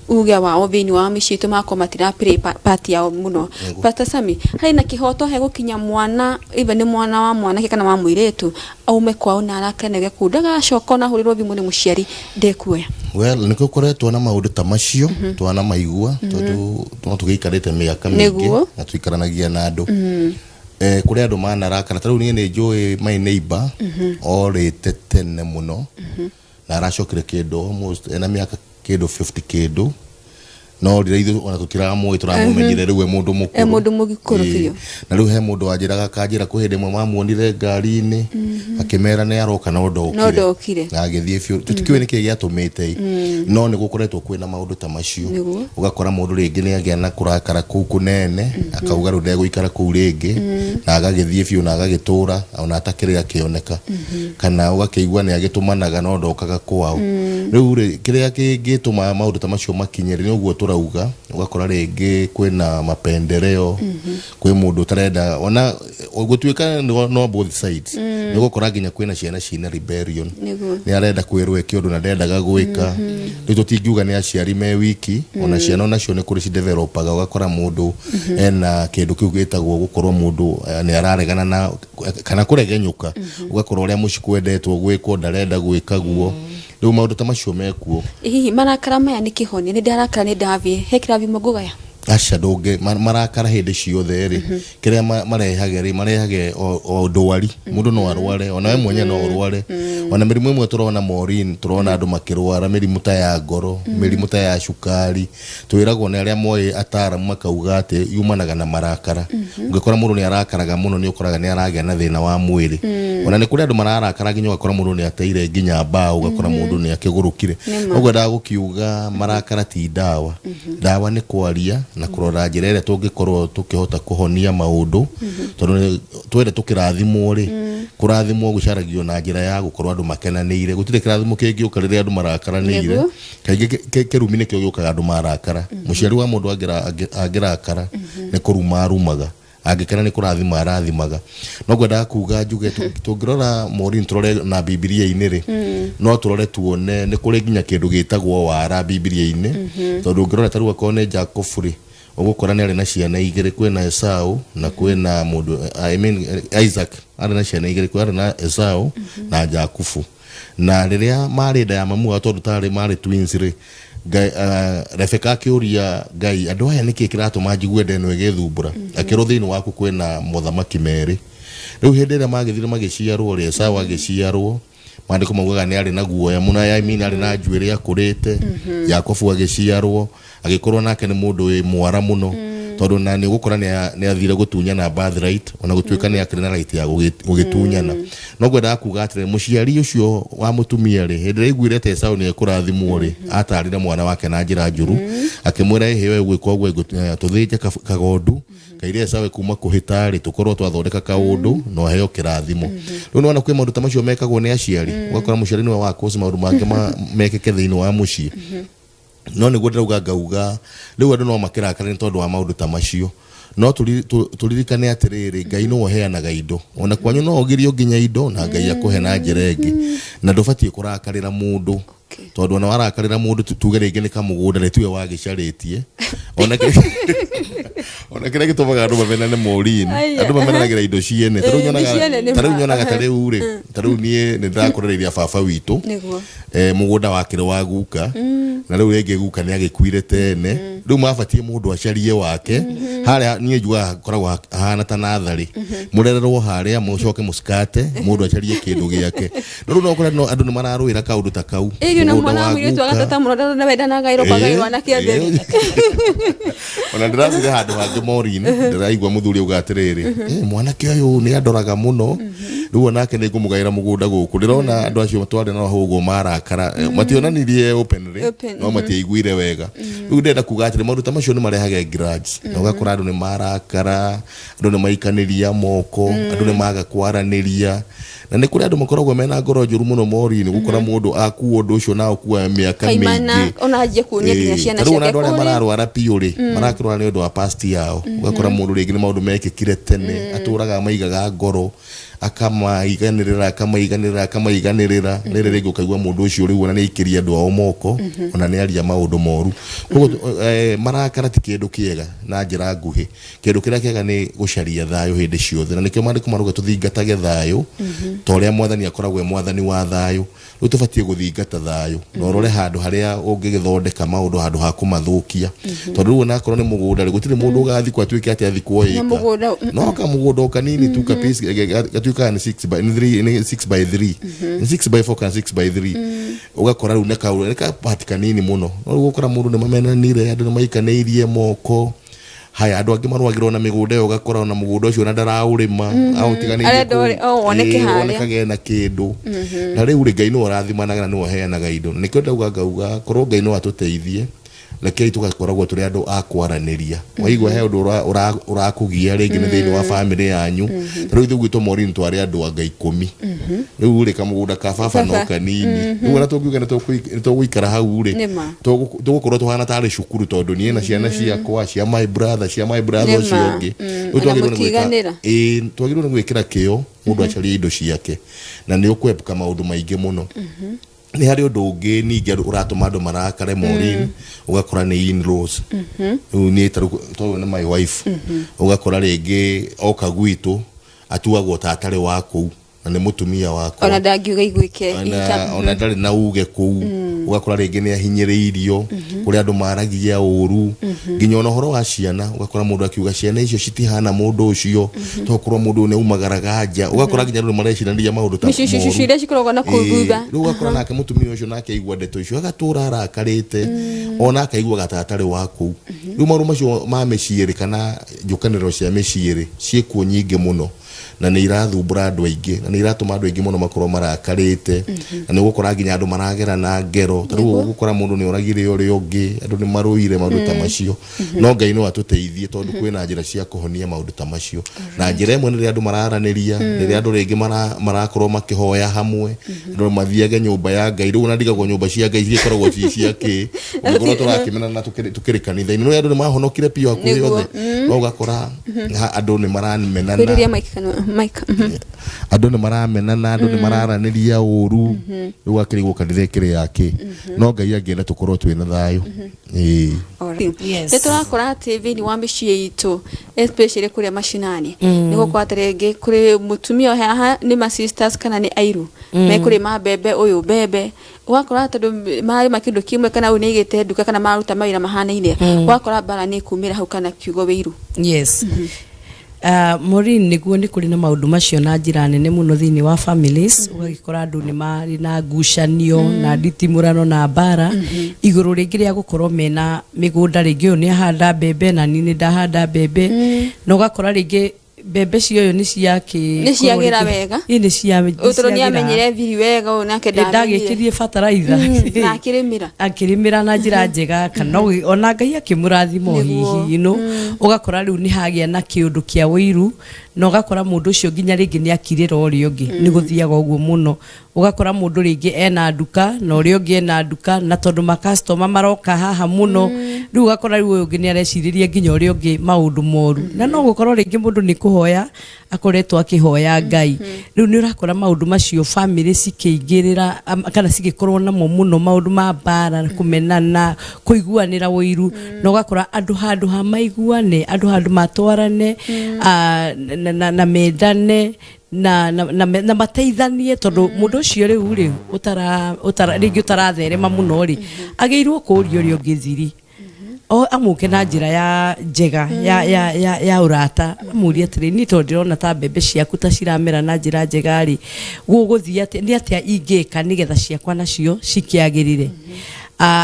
[SPEAKER 1] uge wao thĩinĩ wa mĩciĩ itũ, magakorwo matira play part yao mũno. Pastor Sami, harĩ na kĩhoto he gũkinya mwana, either nĩ mwana wa mwanake kana wa mũirĩtu, aume kwao na arakare na kũu, ndagacoka ona ahũrĩrwo thimũ nĩ mũciari ndekuoya?
[SPEAKER 3] Well, nĩ gũkoretwo na maũndũ ta macio twanamaigua, tondũ no tũgĩikarĩte mĩaka mĩingĩ na tũikaranagia na andũ. Kũrĩ andũ manarakara. Ta rĩu niĩ nĩ njũĩ my neighbor orĩte tene mũno na aracokire kĩndũ almost ena mĩaka kĩndũ 50 kĩndũ, no rĩrĩa ithuĩ ona tũtiramũĩ, tũramũmenyire rĩu e mũndũ mũkũrũ.
[SPEAKER 1] E mũndũ mũgĩkũrũ.
[SPEAKER 3] Ĩĩ.
[SPEAKER 1] Biũ.
[SPEAKER 3] Na rĩu he mũndũ wanjĩraga, akanjĩra kwĩ hĩndĩ ĩmwe mamuonire ngari-inĩ akĩmera nĩ aroka no ndokire.
[SPEAKER 1] No ndokire.
[SPEAKER 3] Na agĩthiĩ biũ, tũtikĩũĩ nĩkĩ gĩatũmĩte, no nĩ gũkoretwo kwĩna maũndũ ta macio. Ũgakora mũndũ rĩngĩ nĩ agĩa na kũrakara kũu kũnene, akauga rĩu ndegũikara kũu rĩngĩ, na agagĩthiĩ biũ na agagĩtũra ona atakĩrĩ akĩoneka, kana ũgakĩigua nĩ agĩtũmanaga no ndokaga kwao. Rĩu rĩ, kĩrĩa kĩngĩtũma maũndũ ta macio makinye rĩ, nĩ ũguo tũrauga, ũgakora rĩngĩ kwĩna mapendeleo, kwĩ mũndũ ũtarenda ona gũtuĩka no both sides, nĩ ũgũkora nginya kwĩna ciana ciĩna rebellion. Nĩ arenda kwĩrwo eke ũndũ na ndendaga gwĩka. Rĩu tũtingiuga nĩ aciari me wiki, ona ciana onacio nĩ kũrĩ cidevelopaga, ũgakora mũndũ ena kĩndũ kĩu gĩtagwo gũkorwo mũndũ nĩ araregana na kana kũregenyũka, ũgakora ũrĩa mũciĩ kwendetwo gwĩkwo ndarenda gwĩka guo. Rĩu maũndũ ta macio mekuo.
[SPEAKER 1] Hihi marakara maya nĩ kĩhonia? Nĩ ndarakara, nĩ ndathiĩ he kĩrathimo ngũgaya?
[SPEAKER 3] Aca, ndũngĩ marakara hĩndĩ ciothe rĩ, kĩrĩa marehage rĩ, marehage o ndwari. Mũndũ no arware, ona we mwenyewe no ũrware, ona mĩrimũ ĩmwe tũrona Maureen, tũrona andũ makĩrwara mĩrimũ ta ya ngoro, mĩrimũ ta ya cukari, twĩragwo nĩ arĩa moĩ ataramu makauga atĩ yumanaga na marakara. Ũngĩkora mũndũ nĩ arakaraga mũno, nĩ ũkoraga nĩ aragĩa na thĩna wa mwĩrĩ. Ona nĩ kũrĩ andũ mararakara nginya ũgakora mũndũ nĩ ateire nginya mbaũ, ũgakora mũndũ nĩ akĩgũrũkire.
[SPEAKER 1] Nĩ ma.
[SPEAKER 3] Ũguo endaga gũkiuga marakara ti ndawa. Ndawa nĩ kwaria na kũrora njĩra ĩrĩa tũngĩkorwo tũkĩhota kũhonia maũndũ, tondũ twende tũkĩrathimwo rĩ, kũrathimwo gũcaragio na njĩra ya gũkorwo andũ makenanĩire. Gũtirĩ kĩrathimo kĩngĩũka rĩrĩa andũ marakaranĩire. Kaingĩ kĩrumi nĩkĩo gĩũkaga andũ marakara. Mũciari wa mũndũ angĩrakara nĩ kũruma arumaga. Angĩkena nĩ kũrathima arathimaga. No ngwendaga kuga njuge tũngĩrora Maureen, tũrore na Bibilia-inĩ rĩ, no tũrore tuone nĩ kũrĩ nginya kĩndũ gĩtagwo wara Bibilia-inĩ, tondũ ũngĩrora ta rĩu akorwo nĩ Jakubu rĩ, ũgũkora nĩ arĩ na ciana igĩrĩ, kwĩna Esau na kwĩna mũndũ, I mean, Isaac arĩ na ciana igĩrĩ, kwĩ arĩ na Esau na Jakubu. Na rĩrĩa marĩ nda ya mamu wao, tondũ tarĩ marĩ twins rĩ, Ngai, Rebeka akĩũria Ngai, andũ aya nĩkĩ kĩratũma njigue nda ĩno ĩgĩthumbũra? Akĩrwo thĩinĩ waku kwĩna mothamaki merĩ. Rĩu hĩndĩ ĩrĩa magĩthire magĩciarwo rĩ, Esau agĩciarwo, maandĩko maugaga nĩ arĩ na guoya mũno, I mean, arĩ na njuĩrĩ akũrĩte. Jakobu agĩciarwo agĩkorwo nake nĩ mũndũ wĩ mwara mũno, tondũ na nĩ ũgũkora nĩ athire gũtunyana birthright, ona gũtuĩka nĩ akĩrĩ na right ya gũgĩtunyana. No ngwendaga kuga atĩrĩ, mũciari ũcio wa mũtumia rĩ, hĩndĩ ĩrĩa aiguire atĩ Esau nĩ ekũrathimwo rĩ, atarire mwana wake na njĩra njũru, akĩmwĩra ĩhĩ we gwĩka ũguo, tũthĩnje kagondu kaire Esau kuma kũhĩta rĩ, tũkorwo twathondeka kaũndũ na aheo kĩrathimo. Rĩu nĩwona kwĩ maũndũ ta macio mekagwo nĩ aciari, ũgakora mũciari nĩwe wa cause maũndũ mangĩ mekĩke thĩinĩ wa mũciĩ. No nĩguo ndĩrauga, ngauga rĩu andũ no makĩrakare nĩ tondũ wa maũndũ ta macio, no tũririkane atĩrĩrĩ, Ngai nĩwe ũheanaga indo. Ona kwanyu no ũgirio nginya indo na Ngai akũhe na njĩra ĩngĩ, na ndũbatiĩ kũrakarĩra mũndũ, tondũ ona warakarĩra mũndũ, tuge rĩngĩ nĩ kamũgũnda rĩ, tiwe wagĩcarĩtie. Ona kĩrĩa gĩtũmaga andũ mamenane, Maureen,
[SPEAKER 1] Aya.
[SPEAKER 3] andũ mamenanagĩra indo ciene. Ta rĩu
[SPEAKER 1] Ĩĩ, nĩ ciene, nĩ
[SPEAKER 3] ta rĩu
[SPEAKER 1] ma.
[SPEAKER 3] nyonaga ta rĩu rĩ, ta rĩu niĩ nĩ ndĩrakũrĩrĩria baba witũ, mũgũnda wakĩrĩ wa guka, na rĩu rĩngĩ guka nĩ agĩkuire tene. Rĩu mabatiĩ mũndũ acarie wake harĩa. Niĩ njugaga hakoragwo hahana ta natharĩ, mũrererwo harĩa, mũcoke mũcikate, mũndũ acarie kĩndũ gĩake. No rĩu no ũkore no andũ nĩ mararũĩra kaũndũ ta kau,
[SPEAKER 1] Ĩĩ, na
[SPEAKER 3] mũgũnda
[SPEAKER 1] mwana
[SPEAKER 3] wa
[SPEAKER 1] wa mũirĩtu
[SPEAKER 3] guka.
[SPEAKER 1] agatata mũno ndawendanaga kwagaĩrwo anake atheri.
[SPEAKER 3] Ona ndĩrathire handũ hangĩ, Maureen, ndĩraigua mũthuri auga atĩrĩrĩ, "Mwanake ũyũ nĩ andoraga mũno, rĩu onake nĩ ngũmũgaĩra mũgũnda gũkũ." Ndĩrona andũ acio twarĩ nao hau ũguo marakara. Mationanirie openly,
[SPEAKER 1] Open,
[SPEAKER 3] no matiaiguire wega. Rĩu ndĩrenda kuga atĩrĩ, maũndũ ta macio nĩ marehaga grudge, na ũgakora andũ nĩ marakara, andũ nĩ maikanĩria moko, andũ nĩ maga kwaranĩria. Na nĩ kũrĩ andũ makoragwo mena ngoro njũru mũno, Maureen, gũkora mũndũ akua ũndũ ũcio na ũkua mĩaka
[SPEAKER 1] Kaimana
[SPEAKER 3] mĩingĩ.
[SPEAKER 1] Ona anjie kuonia nginya ciana
[SPEAKER 3] Ta rĩu ona
[SPEAKER 1] ciake
[SPEAKER 3] andũ arĩa
[SPEAKER 1] kũrĩa.
[SPEAKER 3] Mararwara biũ rĩ, marakĩrwara nĩ ũndũ wa past yao. Ũgakora mũndũ rĩngĩ nĩ maũndũ mekĩkire tene, atũraga maigaga ngoro, akamaiganĩrĩra, akamaiganĩrĩra, akamaiganĩrĩra. Rĩrĩ rĩngĩ ũkaigua mũndũ ũcio rĩu ona nĩ aikĩria andũ ao moko, ona nĩ aria maũndũ moru. Koguo marakara ti kĩndũ kĩega. Na njĩra nguhĩ, kĩndũ kĩrĩa kĩega nĩ gũcaria thayũ hĩndĩ ciothe, na nĩkĩo maandĩko marauga tũthingatage thayũ ta ũrĩa Mwathani akoragwo e Mwathani wa thayũ. Rĩu tũbatiĩ gũthingata thayũ na ũrore handũ harĩa ũngĩgĩthondeka maũndũ handũ ha kũmathũkia, tondũ rĩu onakorwo nĩ mũgũnda rĩ, gũtirĩ mũndũ ũgathikwo atuĩke atĩ athikwo
[SPEAKER 1] Na
[SPEAKER 3] ĩka
[SPEAKER 1] mũgũnda,
[SPEAKER 3] no kamũgũnda o kanini tu, ka piece, gatuĩkaga nĩ 6 by nĩ 3, nĩ 6 by 3, nĩ 6 by 4 kana 6 by 3. Ũgakora rĩu nĩ kau nĩ kapati kanini mũno, no rĩu ũgakora mũndũ nĩ mamenanire, andũ nĩ maikanĩirie moko. Haya, andũ angĩ marũagĩrwo na mĩgũnda ĩyo, ũgakora ona mũgũnda ũcio ona ndaraũrĩma, aũtiganĩirie
[SPEAKER 1] Arenda
[SPEAKER 3] kũu.
[SPEAKER 1] o, woneke
[SPEAKER 3] Ĩĩ,
[SPEAKER 1] harĩa.
[SPEAKER 3] wonekage na kĩndũ. Na rĩu rĩ, Ngai nĩwe ũrathimanaga na nĩwe ũheanaga indo. Na nĩkĩo ndauga, ngauga korwo Ngai no atũteithie, rekei tũgakoragwo tũrĩ andũ a kwaranĩria. Waigua he ũndũ ũrakũgia rĩngĩ nĩ thĩinĩ wa bamĩrĩ yanyu, ta rĩu ithuĩ gwitũ, Maureen, twarĩ andũ anga 10. Rĩu rĩ, kamũgũnda ka baba no
[SPEAKER 1] Baba.
[SPEAKER 3] kanini. Rĩu ona tũngiuga nĩ tũgũikara hau rĩ,
[SPEAKER 1] Nĩ ma.
[SPEAKER 3] Tũgũkorwo tũhana tarĩ cukuru, tondũ niĩ na ciana ciakwa, cia my brother, cia my brother
[SPEAKER 1] Nĩ
[SPEAKER 3] ũcio
[SPEAKER 1] ma.
[SPEAKER 3] ũngĩ. Rĩu
[SPEAKER 1] Ona
[SPEAKER 3] twagĩrĩirwo nĩ gwĩka-
[SPEAKER 1] mũtiganĩra.
[SPEAKER 3] Ĩĩ, twagĩrĩirwo nĩ gwĩkĩra kĩo mũndũ acarie indo ciake, na nĩ ũkwepuka maũndũ maingĩ mũno. Nĩ harĩ ũndũ ũngĩ ningĩ ũratũma andũ marakare, Maureen, ũgakora nĩ in-laws. Rĩu niĩ ta rĩu tondũ nĩ my wife, ũgakora rĩngĩ oka gwitũ atuagwo ta atarĩ wa kũu, na nĩ mũtumia wakwa.
[SPEAKER 1] Ona ndangiuga iguĩke.
[SPEAKER 3] Ona ndarĩ na uge kũu. Ũgakora rĩngĩ nĩ ahinyĩrĩirio, kũrĩ andũ maragia ũru, nginya ona ũhoro wa ciana, ũgakora mũndũ akiuga ciana icio citihana mũndũ ũcio, tokorwo mũndũ ũyũ nĩ aumagaraga nja. Ũgakora nginya andũ nĩ marecinanĩria maũndũ ta
[SPEAKER 1] Mĩcucucu
[SPEAKER 3] moru.
[SPEAKER 1] Iria cikoragwo na kũu thutha.
[SPEAKER 3] Rĩu ũgakora nake mũtumia ũcio nake aigua ndeto icio agatũra arakarĩte, ona akaiguaga ta atarĩ wa kũu. Rĩu maũndũ macio ma mĩciĩ rĩ, kana njũkanĩrĩro cia mĩciĩ rĩ, ciĩkuo nyingĩ mũno, na nĩ irathumbũra andũ aingĩ, na nĩ iratũma andũ aingĩ mũno makorwo marakarĩte. Na nĩ ũgũkora nginya andũ maragerana ngero. Ta rĩu ũgũkora mũndũ nĩ oragire ũrĩa ũngĩ, andũ nĩ marũire, maũndũ ta macio. No Ngai no atũteithie, tondũ kwĩna njĩra cia kũhonia maũndũ ta macio. Na njĩra ĩmwe nĩ rĩrĩa andũ mararanĩria, rĩrĩa andũ rĩngĩ marakorwo makĩhoya hamwe, andũ mathiage nyũmba ya Ngai. Rĩu ona ndigagwo nyũmba cia Ngai cigĩkoragwo ci cia kĩ, ũngĩkorwo tũrakĩmenana na tũkĩrĩ kanitha-inĩ, no andũ nĩ mahonokire biũ hakuhĩ
[SPEAKER 1] Nĩguo.
[SPEAKER 3] othe. No ũgakora andũ nĩ maramenana.
[SPEAKER 1] Kwĩrĩria mic kana mic.
[SPEAKER 3] Andũ nĩ maramenana, andũ nĩ mararanĩria ũru, rĩu akĩrigwo kanitha ĩkĩrĩ yake, no Ngai angĩenda tũkorwo twĩna thayũ. Ĩĩ.
[SPEAKER 1] Alright.
[SPEAKER 2] Yes.
[SPEAKER 1] Nĩ tũrakora atĩ thĩinĩ wa mĩciĩ itũ, especially kũrĩa macinani, nĩ gũkorwo atĩ rĩngĩ kũrĩ mũtumia haha nĩ ma sisters kana nĩ airu mekũrĩma mbembe, ũyũ mbembe, ũgakora tondũ marĩma kĩndũ kĩmwe kana ũyũ nĩ aigĩte nduka kana maruta mawĩra mahanaine, ũgakora mbara nĩ ĩkumĩra hau kana kiugo wĩiru.
[SPEAKER 2] Yes. Maureen, nĩguo nĩ kũrĩ na maũndũ macio na njĩra nene mũno thĩinĩ wa families. Ũgagĩkora andũ nĩ marĩ na ngucanio na nditimũrano na mbara igũrũ rĩngĩ rĩa gũkorwo mena mĩgũnda. Rĩngĩ ũyũ nĩ ahanda mbembe na niĩ nĩ ndahanda mbembe, na ũgakora rĩngĩ mbembe cia ũyũ nĩ cia kĩ
[SPEAKER 1] Nĩ ciagĩra wega.
[SPEAKER 2] Ĩ, nĩ cia
[SPEAKER 1] Ũyũ tondũ nĩ
[SPEAKER 2] ciagĩra.
[SPEAKER 1] amenyire thiri wega, ũyũ nake ndamenyire.
[SPEAKER 2] Ndagĩkĩrie bataraitha.
[SPEAKER 1] Na akĩrĩmĩra.
[SPEAKER 2] Akĩrĩmĩra na njĩra njega kana ona Ngai akĩmũrathima o.
[SPEAKER 1] Nĩguo.
[SPEAKER 2] Hihi ũgakora rĩu nĩ hagĩa na kĩũndũ kĩa ũiru, na ũgakora mũndũ ũcio nginya rĩngĩ nĩ akirĩra ũrĩa ũngĩ. Nĩ gũthiaga ũguo mũno, ũgakora mũndũ rĩngĩ ena nduka na ũrĩa ũngĩ ena nduka, na tondũ makastoma maroka haha mũno, rĩu ũgakora rĩu ũyũ ũngĩ nĩ arecirĩria nginya ũrĩa ũngĩ maũndũ moru, na no gũkorwo rĩngĩ mũndũ nĩ kũhoya akoretwo akĩhoya Ngai. Rĩu nĩ ũrakora maũndũ macio family cikĩingĩrĩra kana cigĩkorwo namo mũno, maũndũ ma mbara, kũmenana, kũiguanĩra ũiru, na ũgakora andũ handũ ha maiguane, andũ handũ matwarane, na mendane na mateithanie, tondũ mũndũ ũcio rĩu rĩ ũtara ũtara rĩngĩ ũtaratherema mũno rĩ, agĩrĩirwo kũũria ũrĩa ũngĩ thiri o amũke na njĩra ya njega ya ũrata, amũrie atĩrĩ, niĩ tondũ ndĩrona ta mbembe ciaku ta ciramera na njĩra njega rĩ, gũgũthiĩ atĩa? Nĩ atĩa ingĩka nĩgetha ciakwa nacio cikĩagĩrĩre?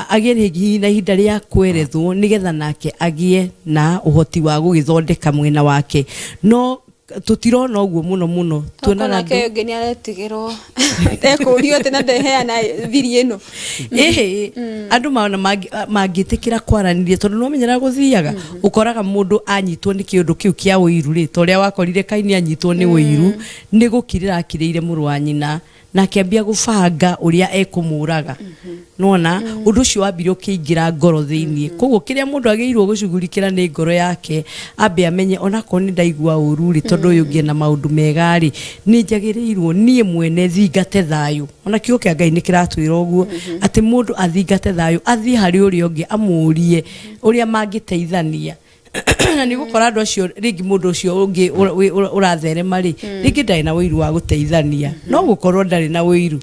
[SPEAKER 2] Agĩe hihi na ihinda rĩa kwerethwo nĩgetha nake agĩe na ũhoti wa gũgĩthondeka mwena wake, no tũtirona ũguo mũno mũno. Tuonaga
[SPEAKER 1] nake ũngĩ nĩ aretigĩrwo ekũrio atĩ na ndeheana thiri ĩno.
[SPEAKER 2] Ĩhĩ, andũ maona mangĩtĩkĩra kwaranĩria, tondũ no menyera gũthiaga ũkoraga mũndũ anyitwo nĩ kĩũndũ kĩu kĩa ũiru rĩ, ta ũrĩa wakorire Kaini anyitwo nĩ ũiru, nĩ gũkirĩra akirĩire mũrũ wa nyina na akĩambia gũbanga ũrĩa ekũmũraga. Nona ũndũ ũcio wambire ũkĩingĩra ngoro thĩiniĩ. Koguo kĩrĩa mũndũ agĩrĩirwo gũcugurikĩra nĩ ngoro yake, ambe amenye onakorwo nĩ ndaigua ũru rĩ, tondũ ũyũ ũngĩ ena maũndũ mega rĩ, nĩ njagĩrĩirwo niĩ mwene thingate thayũ. Ona kiugo kĩa Ngai nĩ kĩratwĩra ũguo, atĩ mũndũ athingate thayũ, athiĩ harĩ ũrĩa ũngĩ amũrie ũrĩa mangĩteithania. Na nĩ gũkora andũ acio rĩngĩ mũndũ ũcio ũngĩ ũratherema rĩ, rĩngĩ ndarĩ na ũiru wa gũteithania, no gũkorwo ndarĩ na ũiru.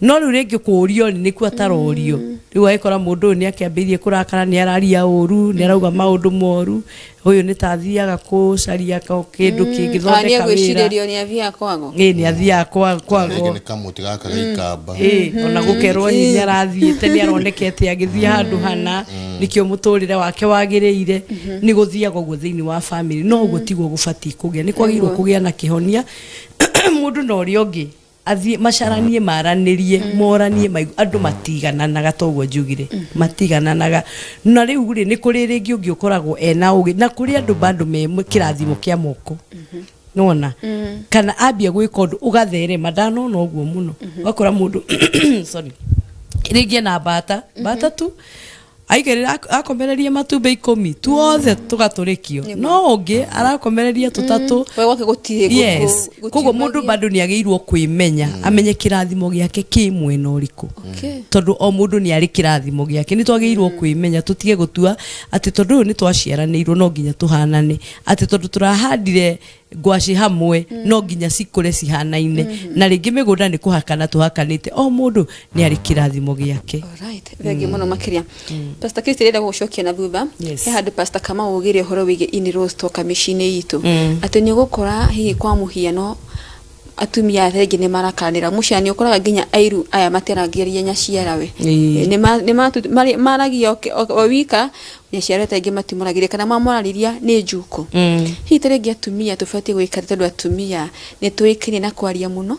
[SPEAKER 2] No rĩu rĩngĩ kũũrio rĩ, nĩkuo atarorio. Rĩu agĩkora mũndũ ũyũ nĩ akĩambĩrĩirie kũrakara, nĩ araria ũru, nĩ arauga maũndũ moru, ũyũ nĩ ta athiaga kũcaria kĩndũ kĩngĩthondeka wĩra.
[SPEAKER 1] Nĩ egwĩcirĩrio nĩ athiaga kwago.
[SPEAKER 2] Ĩ, nĩ athiaga kwago.
[SPEAKER 3] Rĩngĩ nĩ kamũtĩ gaka gaikamba.
[SPEAKER 2] Ĩ, ona gũkerwo hihi nĩ arathiĩte, nĩ aronekete agĩthiĩ handũ hana, nĩkĩo mũtũrĩre wake wagĩrĩire. Nĩ gũthiaga ũguo thĩinĩ wa family, no ũguo tiguo gũbatiĩ kũgĩa. Nĩ kwagĩrĩirwo kũgĩa na kĩhonia, mũndũ na ũrĩa ũngĩ athiĩ macaranie, maranĩrie, moranie maigu. Andũ matigananaga toguo njugire, matigananaga. Na rĩu rĩ, nĩ kũrĩ rĩngĩ ũngĩ ũkoragwo ena ũgĩ, na kũrĩ andũ bado me kĩrathimo kĩa moko, nona kana ambia gwĩka ũndũ ũgatherema. Ndanona ũguo mũno, ũgakora mũndũ, sorry, rĩngĩ ena mbata, mbata tu aikarĩra akomereria matumbĩ 10 tuothe tũgatũrĩkio, no ũngĩ arakomereria tũtatũ.
[SPEAKER 1] We gwake gũtirĩ.
[SPEAKER 2] Yes, koguo mũndũ bado nĩ agĩrĩirwo kwĩmenya, amenye kĩrathimo gĩake kĩ mwena ũrĩkũ, tondũ o mũndũ nĩ arĩ kĩrathimo gĩake. Nĩ twagĩrĩirwo kwĩmenya, tũtige gũtua atĩ tondũ ũyũ nĩ twaciaranĩirwo no nginya tũhanane, atĩ tondũ tũrahandire ngwacĩ hamwe no nginya cikũre cihanaine, na rĩngĩ mĩgũnda nĩ kũhakana tũhakanĩte. O mũndũ nĩ arĩ kĩrathimo gĩake.
[SPEAKER 1] Alright, thengi mũno makĩria. Pastor Christy, ndĩrenda gũgũcokia na thutha.
[SPEAKER 2] Yes.
[SPEAKER 1] He handũ Pastor Kamau augire ũhoro wĩgiĩ in-laws twoka mĩciĩ-inĩ itũ, atĩ nĩ ũgũkora hihi kwa mũhiano atumia aya rĩngĩ nĩ marakanĩra mũciĩ, nĩ ũkoraga nginya airu aya matiaragĩria nyaciarawe. Nĩ maragia o wika nyaciarawe, ta ingĩ matimũragĩria kana mamwarĩria nĩ njuko. Hihi ta rĩngĩ atumia tũbatiĩ gwĩka, tondũ atumia nĩ tũĩkaine na kwaria mũno,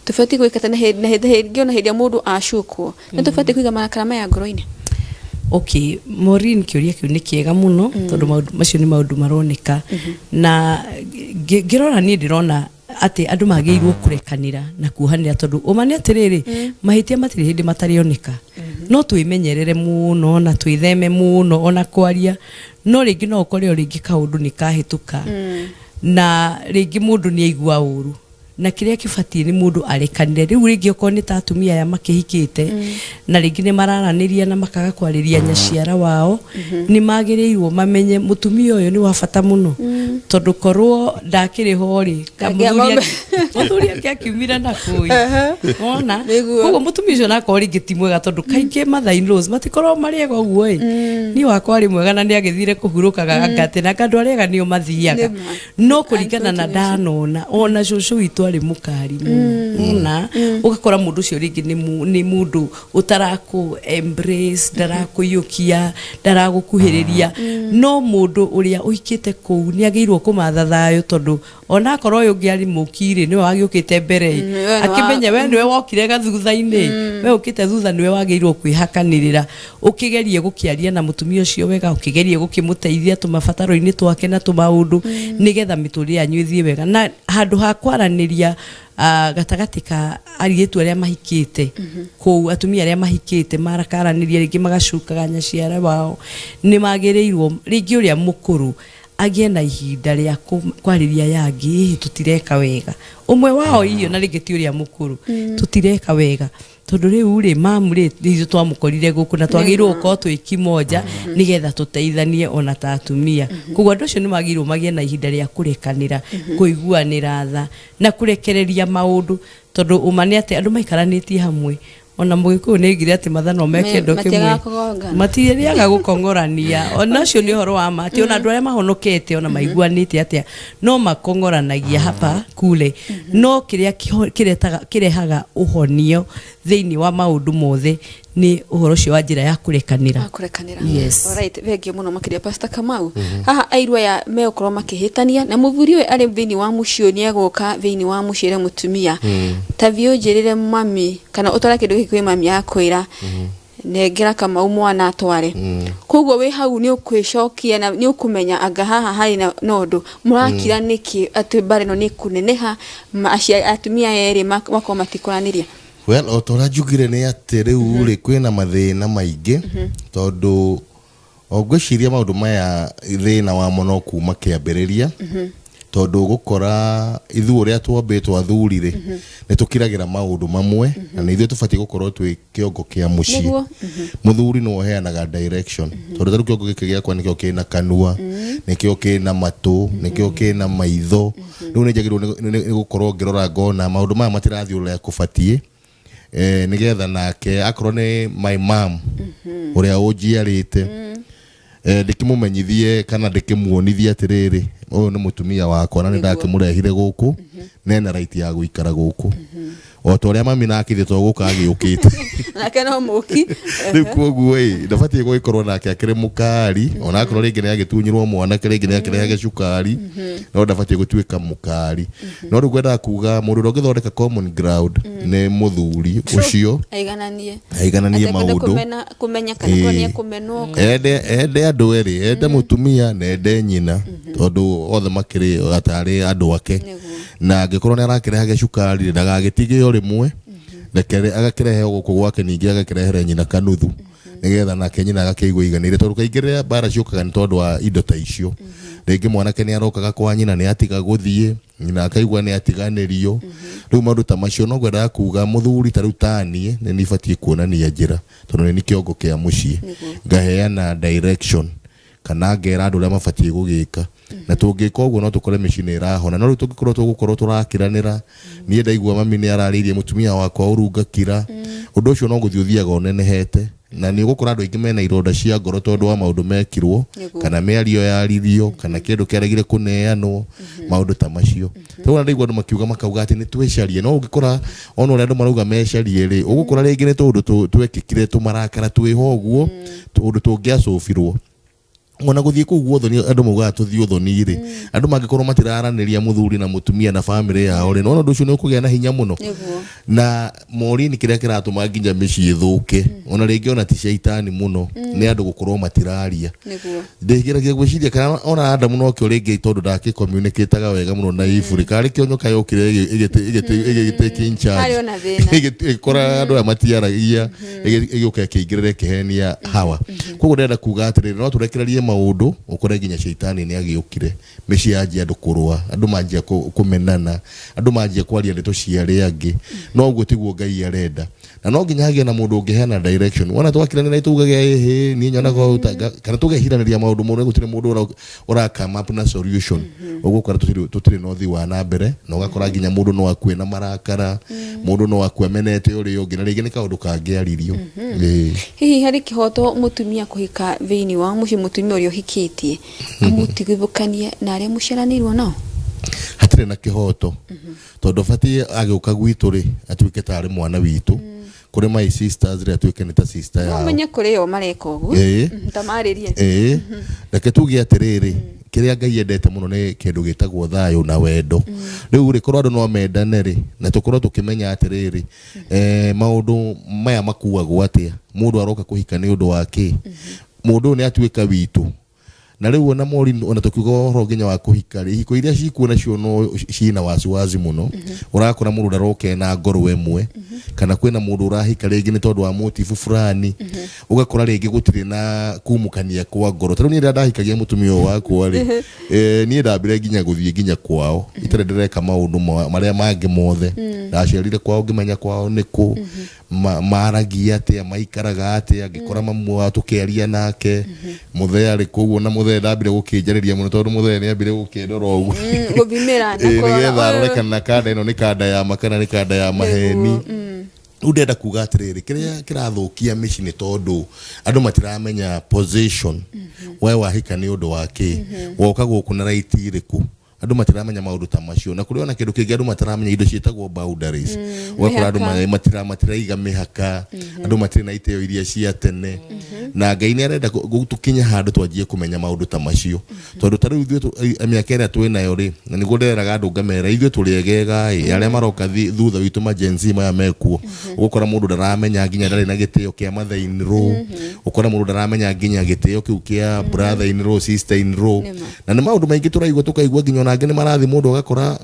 [SPEAKER 1] tũbatiĩ gwĩka atĩa na hĩndĩ ona hĩndĩ ĩrĩa mũndũ acukwo nĩ tũbatiĩ kũiga marakara maya ngoro-inĩ?
[SPEAKER 2] Okay, Maureen, kĩũria kĩu nĩ kĩega mũno, tondũ maũndũ macio nĩ maũndũ maroneka na ngĩrora niĩ ndĩrona atĩ andũ magĩrĩirwo kũrekanĩra na kuohanĩra, tondũ ũma nĩ atĩrĩrĩ, mahĩtia matirĩ hĩndĩ matarĩoneka. No twĩmenyerere mũno na twĩtheme mũno ona kwaria, no rĩngĩ no ũkore o rĩngĩ kaũndũ nĩ kahĩtũka na rĩngĩ mũndũ nĩ aigua ũru, na kĩrĩa kĩbatiĩ nĩ mũndũ arekanire. Rĩu rĩngĩ okorwo nĩ ta atumia aya makĩhikĩte na rĩngĩ nĩ mararanĩria na makaga kwarĩria nyaciara wao, nĩ magĩrĩirwo mamenye mũtumia ũyũ nĩ wa bata mũno, tondũ korwo ndakĩrĩ ho rĩ, mũthuri ake akiumire na kũi ona. Koguo mũtumia ũcio nakorwo rĩngĩ ti mwega, tondũ kaingĩ mother in laws matikoragwo marĩ ega ũguo ĩ. Niĩ wakwa arĩ mwega na nĩ agĩthire kũhurũkaga ngatĩ na andũ arĩa ega nĩo mathiaga.
[SPEAKER 1] Nĩ ma.
[SPEAKER 2] No kũringana na ndanona ona cũcũ witũ arĩ mũkari mũno, ona ũgakora mũndũ ũcio rĩngĩ nĩ mũndũ ũtarakũ embrace, ndarakũiyũkia, ndaragũkuhĩrĩria. No mũndũ ũrĩa ũhikĩte kũu nĩ agĩrĩirwo kũmatha thayũ, tondũ onakorwo ũyũ ũngĩ arĩ mũkirĩ nĩwe wagĩũkĩte mbere ĩ,
[SPEAKER 1] We nĩwe
[SPEAKER 2] akĩmenye we nĩwe wokire gathutha-inĩ, we ũkĩte thutha, nĩwe wagĩrĩirwo kwĩhakanĩrĩra, ũkĩgerie gũkĩaria na mũtumia ũcio wega, ũkĩgerie gũkĩmũteithia tũmabataro-inĩ twake na tũmaũndũ, nĩgetha mĩtũrĩre yanyu ĩthiĩ wega. Na handũ ha kwaranĩria gatagatĩ ka airĩtu arĩa mahikĩte kũu, atumia arĩa mahikĩte marakaranĩria, rĩngĩ magacukaga nyaciara wao, nĩ magĩrĩirwo rĩngĩ ũrĩa mũkũrũ agĩe na ihinda rĩa kwarĩria yangĩ, hihi tũtireka wega, ũmwe wao irio na rĩngĩ ti ũrĩa mũkũrũ, tũtireka wega tondũ rĩu rĩ mamu rĩ ithuĩ twamũkorire gũkũ na twagĩrĩirwo gũkorwo twĩ kimoja nĩgetha tũteithanie ona ta atumia. Koguo andũ acio nĩ magĩrĩirwo magĩe na ihinda rĩa kũrekanĩra, kũiguanĩra tha na kũrekereria maũndũ, tondũ ũma nĩ atĩ andũ maikaranĩtie hamwe, ona Mũgĩkũyũ nĩ aigire atĩ mathanwa me kĩendo
[SPEAKER 1] Matiagaga
[SPEAKER 2] kĩmwe
[SPEAKER 1] kũgongana.
[SPEAKER 2] Matirĩaga gũkong'orania. Ona ũcio nĩ ũhoro wa ma atĩ ona andũ arĩa mahonokete, ona maiguanĩte atĩa, no makong'oranagia hapa kule. No kĩrĩa kĩrehaga ũhonio thĩinĩ wa maũndũ mothe nĩ ũhoro ũcio wa njĩra ya kũrekanĩra.
[SPEAKER 1] Wa kũrekanĩra.
[SPEAKER 2] Yes.
[SPEAKER 1] Alright, thengio mũno makĩria, Pastor Kamau. Haha airũ aya megũkorwo makĩhĩtania na mũthuri ũyũ arĩ thĩinĩ wa mũciĩ ũyũ, nĩ egũka thĩinĩ wa mũciĩ ĩre mũtumia, ta thiĩ ũnjĩrĩre mami kana ũtware kĩndũ gĩkĩ kwĩ mami, akwĩra nengera Kamau mwana atware. Koguo wĩ hau nĩ ũkwĩcokia na nĩ ũkũmenya anga haha harĩ na ũndũ mũrakira nĩkĩ, atĩ mbara ĩno nĩ kũneneha, atumia aya erĩ makorwo matikũranĩria.
[SPEAKER 3] Well, o ta ũrĩa njugire nĩ atĩ rĩu rĩ kwĩna mathĩna maingĩ, tondũ o ngwĩciria maũndũ maya thĩna wamo no kuma kĩambĩrĩria, tondũ ũgũkora ithuĩ ũrĩa twambĩtwo athuri rĩ nĩ tũkiragĩra maũndũ mamwe, na nĩ ithuĩ tũbatiĩ gũkorwo twĩ kĩongo kĩa mũciĩ. Mũthuri nĩwe ũheanaga direction, tondũ tarĩu kĩongo gĩkĩ gĩakwa nĩkĩo kĩna kanua, nĩkĩo kĩna matũ, nĩkĩo kĩna maitho. Rĩu nĩ njagĩrĩirwo nĩ gũkorwo ngĩrora ngona maũndũ maya matirathiĩ ũrĩa kũbatiĩ, nĩgetha nake akorwo nĩ my mom ũrĩa ũnjiarĩte, ndĩkĩmũmenyithie kana ndĩkĩmuonithie atĩrĩrĩ, ũyũ nĩ mũtumia wakwa na nĩ ndakĩmũrehire gũkũ, nena right ya gũikara gũkũ o ta ũrĩa mami nake ithuĩ to gũka agĩũkĩte.
[SPEAKER 1] Nake no mũki.
[SPEAKER 3] Rĩu koguo ĩ ndabatiĩ gũgĩkorwo nake akĩrĩ mũkari, ona akorwo rĩngĩ nĩ agĩtunyirwo mwanake, rĩngĩ nĩ akĩrehage cukari, no ndabatiĩ gũtuĩka mũkari. No rĩu ngwendaga kuga mũndũ ũrĩa ũngĩthondeka common ground nĩ mũthuri ũcio.
[SPEAKER 1] Aigananie.
[SPEAKER 3] Aigananie
[SPEAKER 1] atekwenda
[SPEAKER 3] maũndũ.
[SPEAKER 1] Kũmenya kana korwo nĩ ekũmenwo.
[SPEAKER 3] Ende andũ erĩ, ende mũtumia na ende nyina, tondũ othe makĩrĩ atarĩ andũ ake. Na angĩkorwo nĩ arakĩrehage cukari, ndagagĩtige o rĩmwe, reke agakĩrehe o gũkũ gwake, ningĩ agakĩrehere nyina kanuthu, nĩgetha nake nyina agakĩigua iganĩire, tondũ kaingĩ rĩrĩa mbara ciũkaga nĩ tondũ wa indo ta icio. Rĩngĩ mwanake nĩ arokaga kwa nyina, nĩ atiga gũthiĩ, nyina akaigua nĩ atiganĩrio. Rĩu maũndũ ta macio no ngwendaga kuga mũthuri ta rĩu taniĩ nĩ nibatiĩ kuonania njĩra, tondũ nĩ kĩongo kĩa mũciĩ, ngaheana direction kana ngera andũ ũrĩa mabatiĩ gũgĩka. Na tũngĩka ũguo no tũkore mĩciĩ nĩ ĩrahona. No rĩu tũngĩkorwo tũgũkorwo tũrakiranĩra, niĩ ndaigua mami nĩ ararĩirie mũtumia wakwa ũru ngakira, ũndũ ũcio no gũthiĩ ũthiaga ũnenehete, na nĩ ũgũkora andũ aingĩ mena ironda cia ngoro tondũ wa maũndũ mekirwo kana mĩario yaririo kana kĩndũ kĩaregire kũneanwo, maũndũ ta macio. Rĩu ona ndaigua andũ makiuga, makauga atĩ nĩ twĩcarie, no ũngĩkora ona ũrĩa andũ marauga mecarie rĩ, ũgũkora rĩngĩ nĩ tũũndũ twekĩkire tũmarakara twĩho ũguo, tũũndũ tũngĩacũbirwo. Ona gũthiĩ kũu guothoni, andũ maugaga tũthiĩ ũthoni rĩ, andũ mangĩkorwo matiraranĩria, mũthuri na mũtumia na bamĩrĩ yao rĩ, nona ũndũ ũcio nĩ ũkũgĩa na hinya mũno. Na Maureen, kĩrĩa kĩratũma nginya mĩciĩ ĩthũke, ona rĩngĩ ona ti caitani mũno, nĩ andũ gũkorwo matiraria. Ndĩgeragia gwĩciria kana ona Adamu nokĩo rĩngĩ, tondũ ndakĩ communicataga wega mũno na Eve rĩ, karĩ kĩo nyoka yokire ĩgĩ take in charge.
[SPEAKER 1] Harĩ ona thĩna.
[SPEAKER 3] Ĩgĩkora andũ aya matiaragia, ĩgĩũka ĩkĩingĩrĩra, ĩkĩhenia Hawa. Koguo ndĩrenda kuga atĩrĩrĩ, no tũrekererie maũndũ, ũkore nginya caitani nĩ agĩũkire, mĩciĩ yanjia andũ kũrũa, andũ manjia kũmenana, andũ manjia kwaria ndeto cia arĩa angĩ. No ũguo tiguo Ngai arenda, na no nginya hagĩe na mũndũ ũngĩheana direction. Wona twakiranĩra tugage ĩhĩ, niĩ nyonaga ũũ kana tũgehiranĩria maũndũ mũno, gũtirĩ mũndũ ũra come up na solution. Ũgũkora tũtirĩ na ũthii wa na mbere, na ũgakora nginya mũndũ no akue na marakara, mũndũ no akue amenete ũrĩa ũngĩ, na rĩngĩ nĩ kaũndũ kangĩaririo. Ĩĩ.
[SPEAKER 1] Hihi harĩ kĩhoto mũtumia kũhika thĩinĩ wa mũciĩ, mũtumia ũrĩa ũhikĩtie amũtigithũkanie na arĩa mũciaranĩirwo nao?
[SPEAKER 3] Hatirĩ na kĩhoto, tondũ batiĩ agĩũka gwitũ rĩ, atuĩke tarĩ mwana witũ. Kũrĩ my sisters rĩ, atuĩke nĩ ta sister
[SPEAKER 1] no
[SPEAKER 3] yao.
[SPEAKER 1] Menye kũrĩ o mareka ũguo. Ta marĩrie.
[SPEAKER 3] Ĩĩ, reke tuge atĩrĩrĩ, kĩrĩa Ngai endete mũno nĩ kĩndũ gĩtagwo thayũ na wendo. Rĩu rĩ, korwo andũ no mendane rĩ, na tũkorwo tũkĩmenya atĩrĩrĩ, maũndũ maya makuagwo atĩa, mũndũ aroka kũhika nĩ ũndũ wa kĩ, mũndũ ũyũ nĩ atuĩka witũ. Na rĩu ona mori, ona tũkiuga ũhoro nginya wa kũhika rĩ, ihiko iria cikuo nacio no ciĩna wasiwasi mũno. Ũrakora mũndũ ndaroka ena ngoro ĩmwe, kana kwĩna mũndũ ũrahika rĩngĩ nĩ tondũ wa motifu fulani, ũgakora rĩngĩ gũtirĩ na kumũkania kwa ngoro. Ta rĩu niĩ rĩrĩa ndahikagia mũtumia ũyũ wakwa rĩ, niĩ ndambire nginya gũthiĩ nginya kwao itarĩ ndĩreka maũndũ marĩa mangĩ mothe. Ndacerire kwao, ngĩmenya kwao nĩkũ, maragia atĩa, maikaraga atĩa. Ngĩkora mamu wao, tũkĩaria nake. Mũthee arĩ kũu, ona mũthee ndambire gũkĩnjarĩria mũno, tondũ mũthee nĩ ambire gũkĩndora ũguo.
[SPEAKER 1] Gũthimĩra na kũrora.
[SPEAKER 3] Nĩgetha arore kana kanda ĩno nĩ kanda ya ma kana nĩ kanda ya maheni. Rĩu ndĩrenda kuga atĩrĩrĩ, kĩrĩa kĩrathũkia mĩciĩ nĩ tondũ andũ matiramenya position. We wahika nĩ ũndũ wa kĩ? Woka gũkũ na right ĩrĩkũ? Andũ matiramenya maũndũ ta macio. Na kũrĩ ona kĩndũ kĩngĩ andũ mataramenya, indo ciĩtagwo boundaries. Ũgakora andũ
[SPEAKER 1] Mĩhaka.
[SPEAKER 3] matiraiga mĩhaka, andũ matirĩ na itĩo iria cia tene. Na Ngai nĩ arenda tũkinye handũ twanjie kũmenya maũndũ ta macio, tondũ ta rĩu ithuĩ mĩaka ĩrĩa twĩ nayo rĩ, na nĩguo ndĩreraga andũ ngamera ithuĩ tũrĩ egega ĩ, arĩa maroka thutha witũ, ma Gen Z maya mekuo, ũgũkora mũndũ ndaramenya nginya ndarĩ na gĩtĩo kĩa mother in law, ũkora mũndũ ndaramenya nginya gĩtĩo kĩu kĩa brother in law, sister in law.
[SPEAKER 1] Nĩma.
[SPEAKER 3] Na nĩ maũndũ maingĩ tũraigua, tũkaigua nginya ona angĩ nĩ marathiĩ, mũndũ agakora,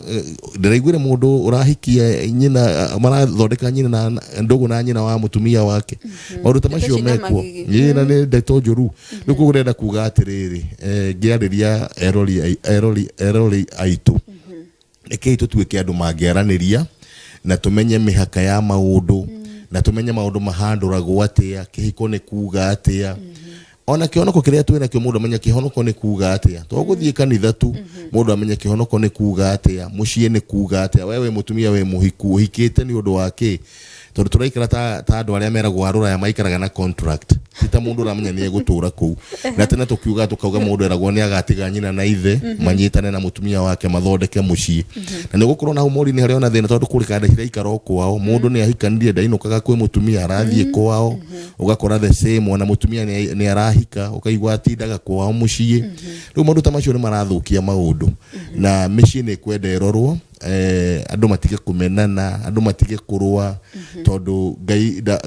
[SPEAKER 3] ndĩraiguire mũndũ ũrahikia nyina, marathondeka nyina na ndũgũ na nyina wa mũtumia wake. Maũndũ ta
[SPEAKER 1] Ndeto
[SPEAKER 3] macio
[SPEAKER 1] ciĩna
[SPEAKER 3] mekuo.
[SPEAKER 1] magigi.
[SPEAKER 3] Ĩĩ, na nĩ ndeto njũru. Rĩu koguo ndĩrenda kuga atĩrĩrĩ, ngĩarĩria erori aitũ, rekei tũtuĩke andũ mangĩaranĩria na tũmenye mĩhaka ya maũndũ, na tũmenye maũndũ mahandũragwo atĩa, kĩhiko nĩ kuga atĩa, ona kĩhonoko kĩrĩa twĩ nakĩo, mũndũ amenye kĩhonoko nĩ kuga atĩa, to gũthiĩ kanitha tu. Mũndũ amenye kĩhonoko nĩ kuga atĩa, mũciĩ nĩ kuga atĩa, we wĩ mũtumia, wĩ mũhiku, ũhikĩte nĩ ũndũ wa kĩ? Tondũ tũraikara ta andũ arĩa meragwo a rũraya maikaraga na contract, ti ta mũndũ ũramenya nĩ egũtũra kũu. Na tene tũkiuga, tũkauga mũndũ eragwo nĩ agatiga nyina na ithe, manyitane na mũtumia wake, mathondeke mũciĩ. Na nĩ gũkorwo na hau mori-inĩ harĩ ona thĩna, tondũ kũrĩ kanda ciraikara o kwao. Mũndũ nĩ ahikanirie, ndainũkaga kwĩ mũtumia, arathiĩ kwao. Ũgakora the same, ona mũtumia nĩ arahika, ũkaigua atindaga kwao mũciĩ. Rĩu maũndũ ta macio nĩ marathũkia maũndũ, na mĩciĩ nĩ ĩkwenda ĩrorwo, andũ matige kũmenana, andũ matige kũrũa, tondũ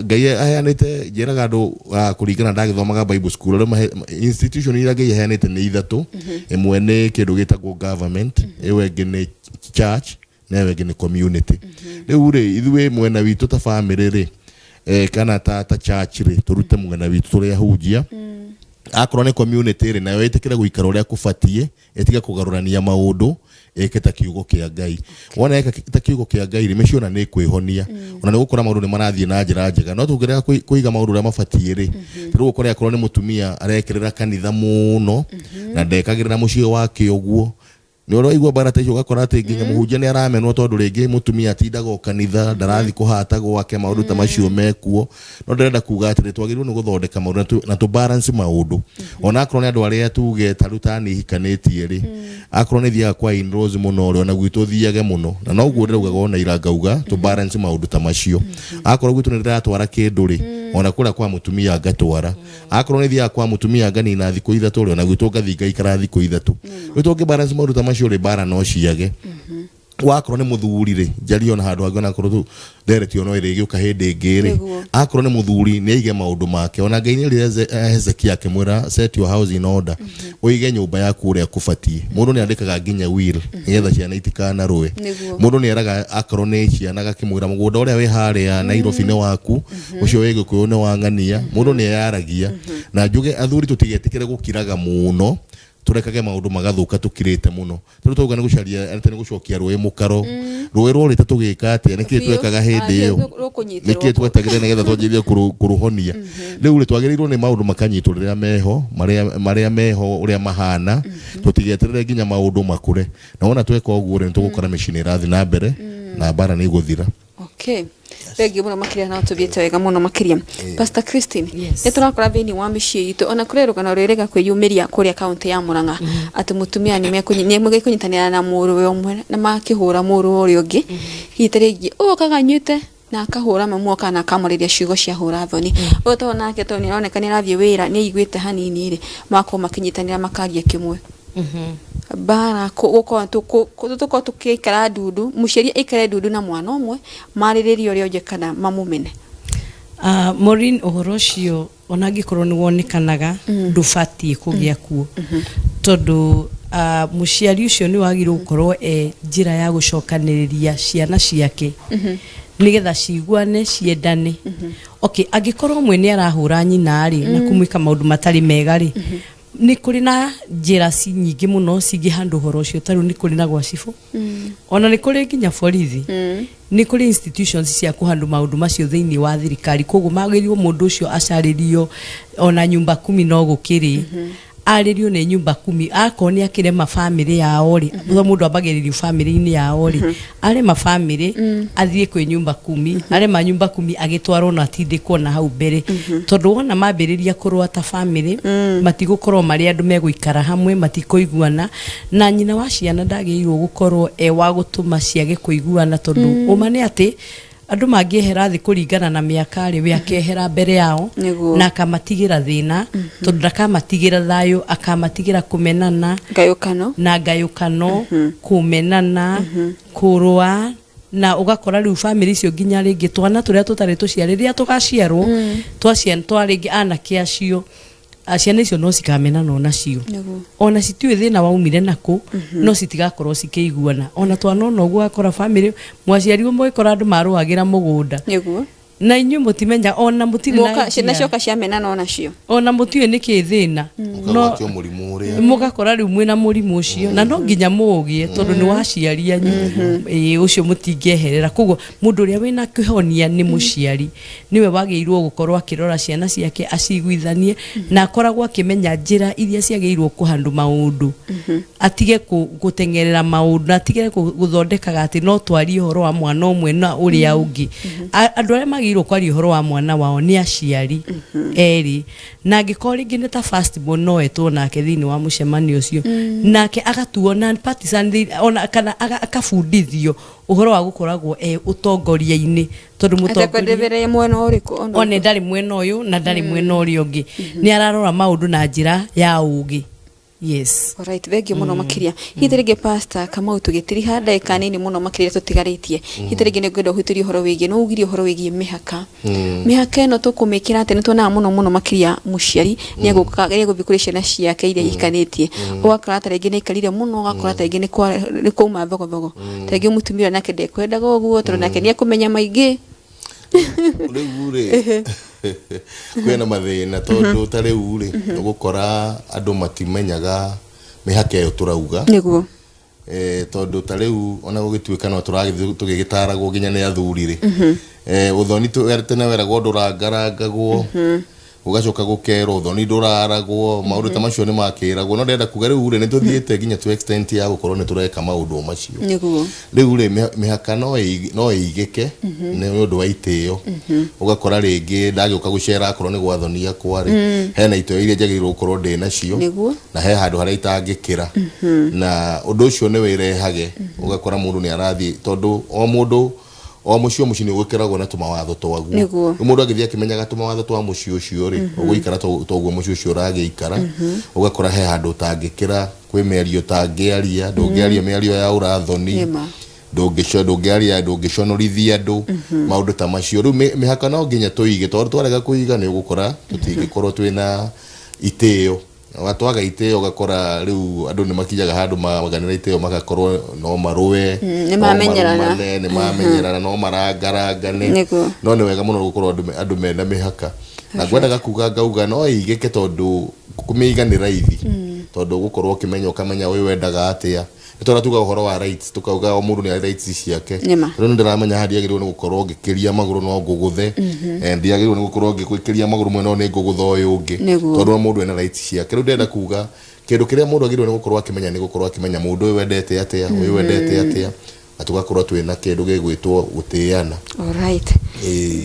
[SPEAKER 3] Ngai aheanĩte. Njĩraga andũ, kũringana ndagĩthomaga Bible school, arĩa institution iria Ngai aheanĩte nĩ ithatũ. Ĩmwe nĩ kĩndũ gĩtagwo government, ĩyo ĩngĩ nĩ church, na ĩyo ĩngĩ nĩ community. Rĩu rĩ, ithuĩ mwena witũ ta family rĩ, kana ta church rĩ, tũrute mwena witũ tũrĩ ahunjia. Akorwo nĩ community rĩ, nayo ĩtĩkĩre gũikara ũrĩa kũbatiĩ, ĩtige kũgarũrania maũndũ, ĩke ta kiugo kĩa Ngai. Wona ĩka ta kiugo kĩa Ngai rĩ, mĩciĩ ona nĩ ĩkwĩhonia, ona nĩ gũkora maũndũ nĩ marathiĩ na njĩra njega. No tũngĩrega kũiga maũndũ ũrĩa mabatiĩ rĩ, rĩu ũkore akorwo nĩ mũtumia arekĩrĩra kanitha mũno na ndekagĩrĩra mũciĩ wake ũguo, nĩ ũraigua mbara ta icio. Ũgakora atĩ nginya mũhunjia nĩ aramenwo, tondũ rĩngĩ mũtumia atindaga o kanitha, ndarathiĩ kũhata gwake. Maũndũ ta macio mekuo. No ndĩrenda kuga atĩrĩ, twagĩrĩirwo nĩ gũthondeka maũndũ na tũ balance maũndũ. Ona akorwo nĩ andũ arĩa tuge ta rĩu ta niĩ hikanĩtie rĩ, akorwo nĩ thiaga kwa in-laws mũno rĩ, ona gwitũ thiage mũno. Na noguo ndĩraugaga ona ira, ngauga tũ balance maũndũ ta macio. Akorwo gwitũ nĩ ndĩratwara kĩndũ rĩ, Ona kũrĩa kwa mũtumia ngatwara, akorwo nĩ thiaga kwa mũtumia nganina thikũ 3 rĩ, ona gwitũ ngathiĩ ngaikara thikũ 3. Rĩu tũngĩ balance maũndũ ta macio rĩ, mbara no ciage. Wakorwo nĩ mũthuri rĩ, njarie ona handũ hangĩ, onakorwo tu ndereti ono ĩrĩgĩũka hĩndĩ ĩngĩ rĩ. Akorwo nĩ mũthuri, nĩ aige maũndũ make. Ona Ngai nĩ erire Hezekia akĩmwĩra, "Set your house in order," ũige nyũmba yaku ũrĩa kũbatiĩ. Mũndũ nĩ andĩkaga nginya will nĩgetha ciana itikanarũe. Mũndũ nĩ eraga, akorwo nĩ ciana, agakĩmwĩra mũgũnda ũrĩa wĩ harĩa Nairobi nĩ waku, ũcio wĩ Gĩkũyũ nĩ wa ng'ania. Mũndũ nĩ eyaragia. Na njuge athuri tũtigetĩkĩre gũkiraga mũno, tũrekage maũndũ magathũka tũkirĩte mũno, tondũ twauga nĩ gũcaria atĩ nĩ gũcokia rũĩ mũkaro, rũĩ rworĩte tũgĩka atĩa? Nĩkĩ twekaga hĩndĩ ĩyo?
[SPEAKER 1] Rũkũnyitĩrwo.
[SPEAKER 3] Nĩkĩ twetagĩre nĩgetha twanjĩrĩrie kũrũhonia? Rĩu rĩ, twagĩrĩirwo nĩ maũndũ makanyitwo rĩrĩa meho, marĩa meho ũrĩa mahana, tũtigeterere nginya maũndũ makũre. Na wona tweka ũguo rĩ, nĩ tũgũkora mĩciĩ nĩ ĩrathiĩ na mbere na mbara nĩ igũthira.
[SPEAKER 1] Okay, thengiũ mũno makĩria, no tũthiĩte wega mũno makĩria. Pastor Christine,
[SPEAKER 2] Yes.
[SPEAKER 1] nĩ tũrakora thĩinĩ wa mĩciĩ itũ, ona kũrĩ rũgano rwĩrĩga kwĩyumĩria kũrĩa kaũntĩ ya Murang'a atĩ mũtumia nĩ mekũnyitanĩra na mũrũwe ũmwe na makĩhũra mũrũ ũrĩa ũngĩ. Hihi ta rĩngĩ ũyũ okaga anyuĩte na akahũra mamu kana akamwarĩria ciugo cia hũra thoni, ũyũ tondũ nake tondũ nĩ aroneka nĩ arathiĩ wĩra nĩ aiguĩte hanini rĩ, magakorwo makĩnyitanĩra makaria kĩmwe mbara gũkorwo tũkorwo tũkĩikara ndundu, mũciari aikare ndundu na mwana ũmwe marĩrĩrie ũrĩa ũngĩ kana mamũmene.
[SPEAKER 2] Maureen, ũhoro ũcio ona angĩkorwo nĩ wonekanaga, ndũbatiĩ kũgĩa kuo, tondũ mũciari ũcio nĩ wagĩrĩirwo gũkorwo e njĩra ya gũcokanĩrĩria ciana ciake nĩgetha ciguane, ciendane. Okay, angĩkorwo ũmwe nĩ arahũra nyina rĩ na kũmwĩka maũndũ matarĩ mega rĩ, nĩ kũrĩ na njĩra nyingĩ mũno cingĩhandũ ũhoro ũcio. Ta rĩu nĩ kũrĩ na gwa cibũ, ona nĩ kũrĩ nginya borithi, nĩ kũrĩ institutions cia kũhandũ maũndũ macio thĩinĩ wa thirikari. Koguo magĩrĩirwo mũndũ ũcio acarĩrio, ona nyumba kumi no gũkĩrĩ arĩrio nĩ nyumba kumi. Akorwo nĩ akĩrema bamĩrĩ yao rĩ, mũndũ ambagĩrĩrio bamĩrĩ-inĩ yao rĩ, arema bamĩrĩ athiĩ kwĩ nyumba kumi, arema nyumba kumi agĩtwarwo na atindĩkwo na hau mbere, tondũ wona mambĩrĩria kũrũa ta bamĩrĩ, matigũkorwo marĩ andũ megũikara hamwe, matikũiguana. Na nyina wa ciana ndagĩrĩirwo gũkorwo e wa gũtũma ciage kũiguana, tondũ ũma nĩ atĩ andũ mangĩehera thĩ kũringana na mĩaka rĩ, we akehera mbere yao na akamatigĩra thĩna, tondũ ndakamatigĩra thayũ, akamatigĩra kũmenana
[SPEAKER 1] ngayũkano
[SPEAKER 2] na ngayũkano, kũmenana, kũrũa. Na ũgakora rĩu bamĩrĩ icio nginya rĩngĩ twana tũrĩa tũtarĩ tũciare, rĩrĩa tũgaciarwo twaciana twa rĩngĩ anake acio, ciana icio no cikamenana onacio, ona citiũĩ thĩna waumire nakũ, no citigakorwo cikĩiguana. Ona twana ona ũguo ũgakora bamĩrĩ mwaciari ũmwe, ũgĩkora andũ marũagĩra mũgũnda na inyuĩ mũtimenya, ona mũtirĩ na
[SPEAKER 1] Moka ciana
[SPEAKER 2] idea.
[SPEAKER 1] cioka ciamenana onacio.
[SPEAKER 2] Ona mũtiũĩ nĩkĩ thĩna.
[SPEAKER 3] Mũkagwatio mũrimũ ũrĩa.
[SPEAKER 2] Mũgakora rĩu mwĩna mũrimũ ũcio, na no nginya mũũgĩe tondũ nĩ waciari anyu. Ĩĩ, ũcio mũtingĩeherera. Koguo mũndũ ũrĩa wĩna kĩhonia nĩ mũciari, nĩwe wagĩrĩirwo gũkorwo akĩrora ciana ciake, aciguithanie, na akoragwo akĩmenya njĩra iria ciagĩrĩirwo kũhandũ maũndũ, atige gũteng'erera maũndũ, na atige gũthondekaga atĩ no twarie ũhoro wa mwana ũmwe na ũrĩa ũngĩ. Andũ arĩa magĩrĩirwo kwaria ũhoro wa mwana wao nĩ aciari erĩ, na angĩkorwo rĩngĩ nĩ ta first born, no etwo nake thĩinĩ wa mũcemanio ũcio, nake agatuo non partisan ona kana akabundithio ũhoro wa gũkoragwo e ũtongoria-inĩ, tondũ mũtongoria
[SPEAKER 1] atekwendereria mwena ũrĩkũ ona
[SPEAKER 2] one ndarĩ mwena ũyũ na ndarĩ mwena ũrĩa ũngĩ, nĩ ararora maũndũ na njĩra ya ũgĩ. Yes.
[SPEAKER 1] Alright, thengiũ mũno makĩria. Hihi rĩngĩ Pastor Kamau, tũgĩtiriha ndagĩka nini mũno makĩria tũtigarĩtie, hihi rĩngĩ nĩ ngwenda ũhutĩrie ũhoro wĩgiĩ, nĩ ugire ũhoro wĩgiĩ mĩhaka. Mĩhaka ĩno tũkũmĩkĩra atĩa? Nĩ tuonaga mũno mũno makĩria mũciari nĩ egũka nĩ egũthiĩ kũrĩ ciana ciake iria ihikanĩtie, ũgakora ta rĩngĩ nĩ aikarire mũno, ũgakora ta rĩngĩ nĩ kwauma thogothogo, ta rĩngĩ mũtumia ũrĩa nake ndekwendaga ũguo, tondũ nake nĩ ekũmenya maingĩ.
[SPEAKER 3] Rĩu rĩ, kwĩna mathĩna, tondũ ta rĩu rĩ, ũgũkora andũ matimenyaga mĩhaka ĩyo tũrauga. Tondũ ta rĩu ona gũgĩtuĩka no tũragĩthiĩ tũgĩgĩtaragwo nginya nĩ athuri rĩ, ũthoni tene weragwo ndũrangarangagwo, gũgacoka gũkerwo ũthoni ndũraragwo, maũndũ ta macio nĩ makĩragwo. No ndĩrenda kuga rĩu rĩ, nĩ tũthiĩte nginya to extent ya gũkorwo nĩ tũreka maũndũ macio. Rĩu rĩ, mĩhaka no ĩigĩke nĩ ũndũ wa itĩo. Ũgakora rĩngĩ ndagĩũka gũcera, akorwo nĩ gwa thoni akwa rĩ, hena itĩo iria njagĩrĩirwo gũkorwo ndĩ nacio na he handũ harĩa itangĩkĩra, na ũndũ ũcio nĩ wĩrehage. Ũgakora mũndũ nĩ arathiĩ, tondũ o mũndũ O mũciĩ o mũciĩ nĩ ũgĩkoragwo na tũmawatho twaguo. Rĩu mũndũ agĩthiĩ akĩmenyaga tũmawatho twa mũciĩ ũcio rĩ, ũgũikara toguo mũciĩ ũcio ũragĩikara. Ũgakora he handũ ũtangĩkĩra, kwĩ mĩario ũtangĩaria, ndũngĩaria mĩario ya ũrathoni, ndũngĩaria, ndũngĩconorithia andũ, maũndũ ta macio. Rĩu mĩhaka no nginya tũige, tondũ twarega kũiga nĩ ũgũkora tũtingĩkorwo twĩna itĩo. Twaga itĩo ũgakora rĩu andũ nĩ makinyaga handũ maganĩra itĩo, magakorwo no marũe,
[SPEAKER 1] nĩ mamenyerana.
[SPEAKER 3] Marumane, nĩ mamenyerana, no marangarangane. No nĩ wega mũno gũkorwo andũ mena mĩhaka, na ngwendaga kuga ngauga no ĩigĩke, tondũ kũmĩiga nĩ raithi, tondũ ũgũkorwo ũkĩmenya, ũkamenya ũyũ wendaga atĩa. Nĩ tondũ tuga ũhoro wa rights, tukauga o mũndũ nĩ arĩ rights ciake. Rĩu nĩ ndĩramenya haha ndiagĩrĩirwo nĩ gũkorwo ngĩkĩria magũrũ no ngũgũthe. Ndiagĩrĩirwo nĩ gũkorwo ngĩkĩria magũrũ mwena ũyũ nĩ ngũgũtha ũyũ ũngĩ, tondũ o mũndũ ena rights ciake. Rĩu ndĩrenda kuga kĩndũ kĩrĩa mũndũ agĩrĩirwo nĩ gũkorwo akĩmenya nĩ gũkorwo akĩmenya mũndũ ũyũ wendete atĩa, ũyũ wendete atĩa, na tũgakorwo twĩna kĩndũ gĩgwĩtwo gũtĩana.
[SPEAKER 1] Alright.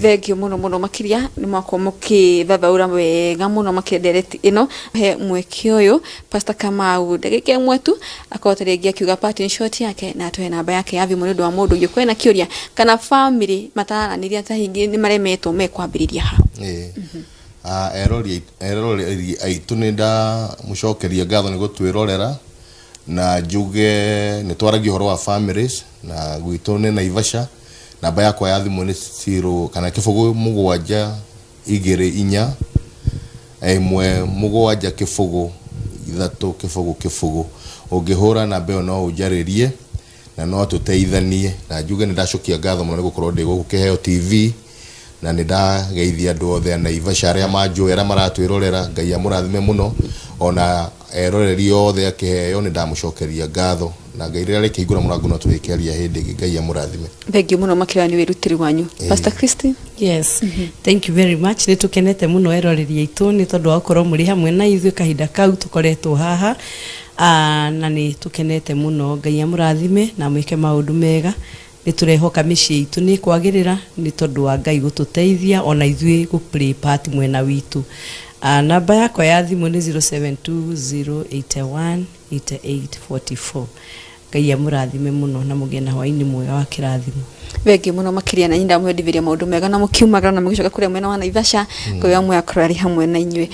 [SPEAKER 1] Thank you mũno mũno makĩria, nĩ mwakorwo mũkĩthathaũra wega mũno makĩria ndereti ĩno. He mweke ũyũ Pastor Kamau ndagĩka ĩmwe tu akorwo ta rĩngĩ akiuga parting shot yake, na atũhe namba yake ya thimũ nĩ ũndũ wa mũndũ ũngĩkorwo ena kĩũria kana family matararanĩria, ta hingĩ nĩ maremetwo mekwambĩrĩria ha.
[SPEAKER 3] Ĩĩ. Ah, eroreri aitũ, nĩ ndamũcokeria ngatho nĩ gũtwĩrorera, na njuge nĩ twaragia ũhoro wa families, na gwitũ nĩ Naivasha. Namba yakwa ya thimũ nĩ 0 kana 0 7 2 4 1 7 0 3 0 0. Ũngĩhũra namba ĩyo no ũnjarĩrie na no tũteithanie, na njuge nĩ ndacokia ngatho mũno nĩ gũkorwo ndĩ gũkũ Kĩheo TV, na nĩ ndageithia andũ othe a Naivasha arĩa manjũĩ, arĩa maratwĩrorera. Ngai amũrathime mũno. Ona eroreri othe a Kĩheo, nĩ ndamũcokeria ngatho, na Ngai rĩrĩa rĩkĩhingũra mũrango no tũrĩkĩaria hĩndĩ ĩngĩ. Ngai amũrathime.
[SPEAKER 1] Thank you mũno makĩria nĩ wĩrutĩri wanyu. Pastor Christine.
[SPEAKER 2] Yes, thank you very much. Nĩ tũkenete mũno, eroreri aitũ, nĩ tondũ wa gũkorwo mũrĩ hamwe na ithuĩ kahinda kau tũkoretwo haha. Na nĩ tũkenete mũno. Ngai amũrathime na mwĩke maũndũ mega. Nĩ tũrehoka mĩciĩ itũ nĩ kwagĩrĩra nĩ tondũ wa Ngai gũtũteithia ona ithuĩ gũ play part mwena witũ. Namba yakwa ya thimũ nĩ 072081 8844. Ngai amũrathime mũno na mũgĩe na hwaĩ-inĩ mwega wa kĩrathimo.
[SPEAKER 1] Thengiũ mũno makĩria, na nyinda mwendithĩria maũndũ mega na mũkiumagara na mũgĩcoka kũrĩa mwena wa Naivasha. Ngai wa muoyo akorwo arĩ hamwe na inyuĩ.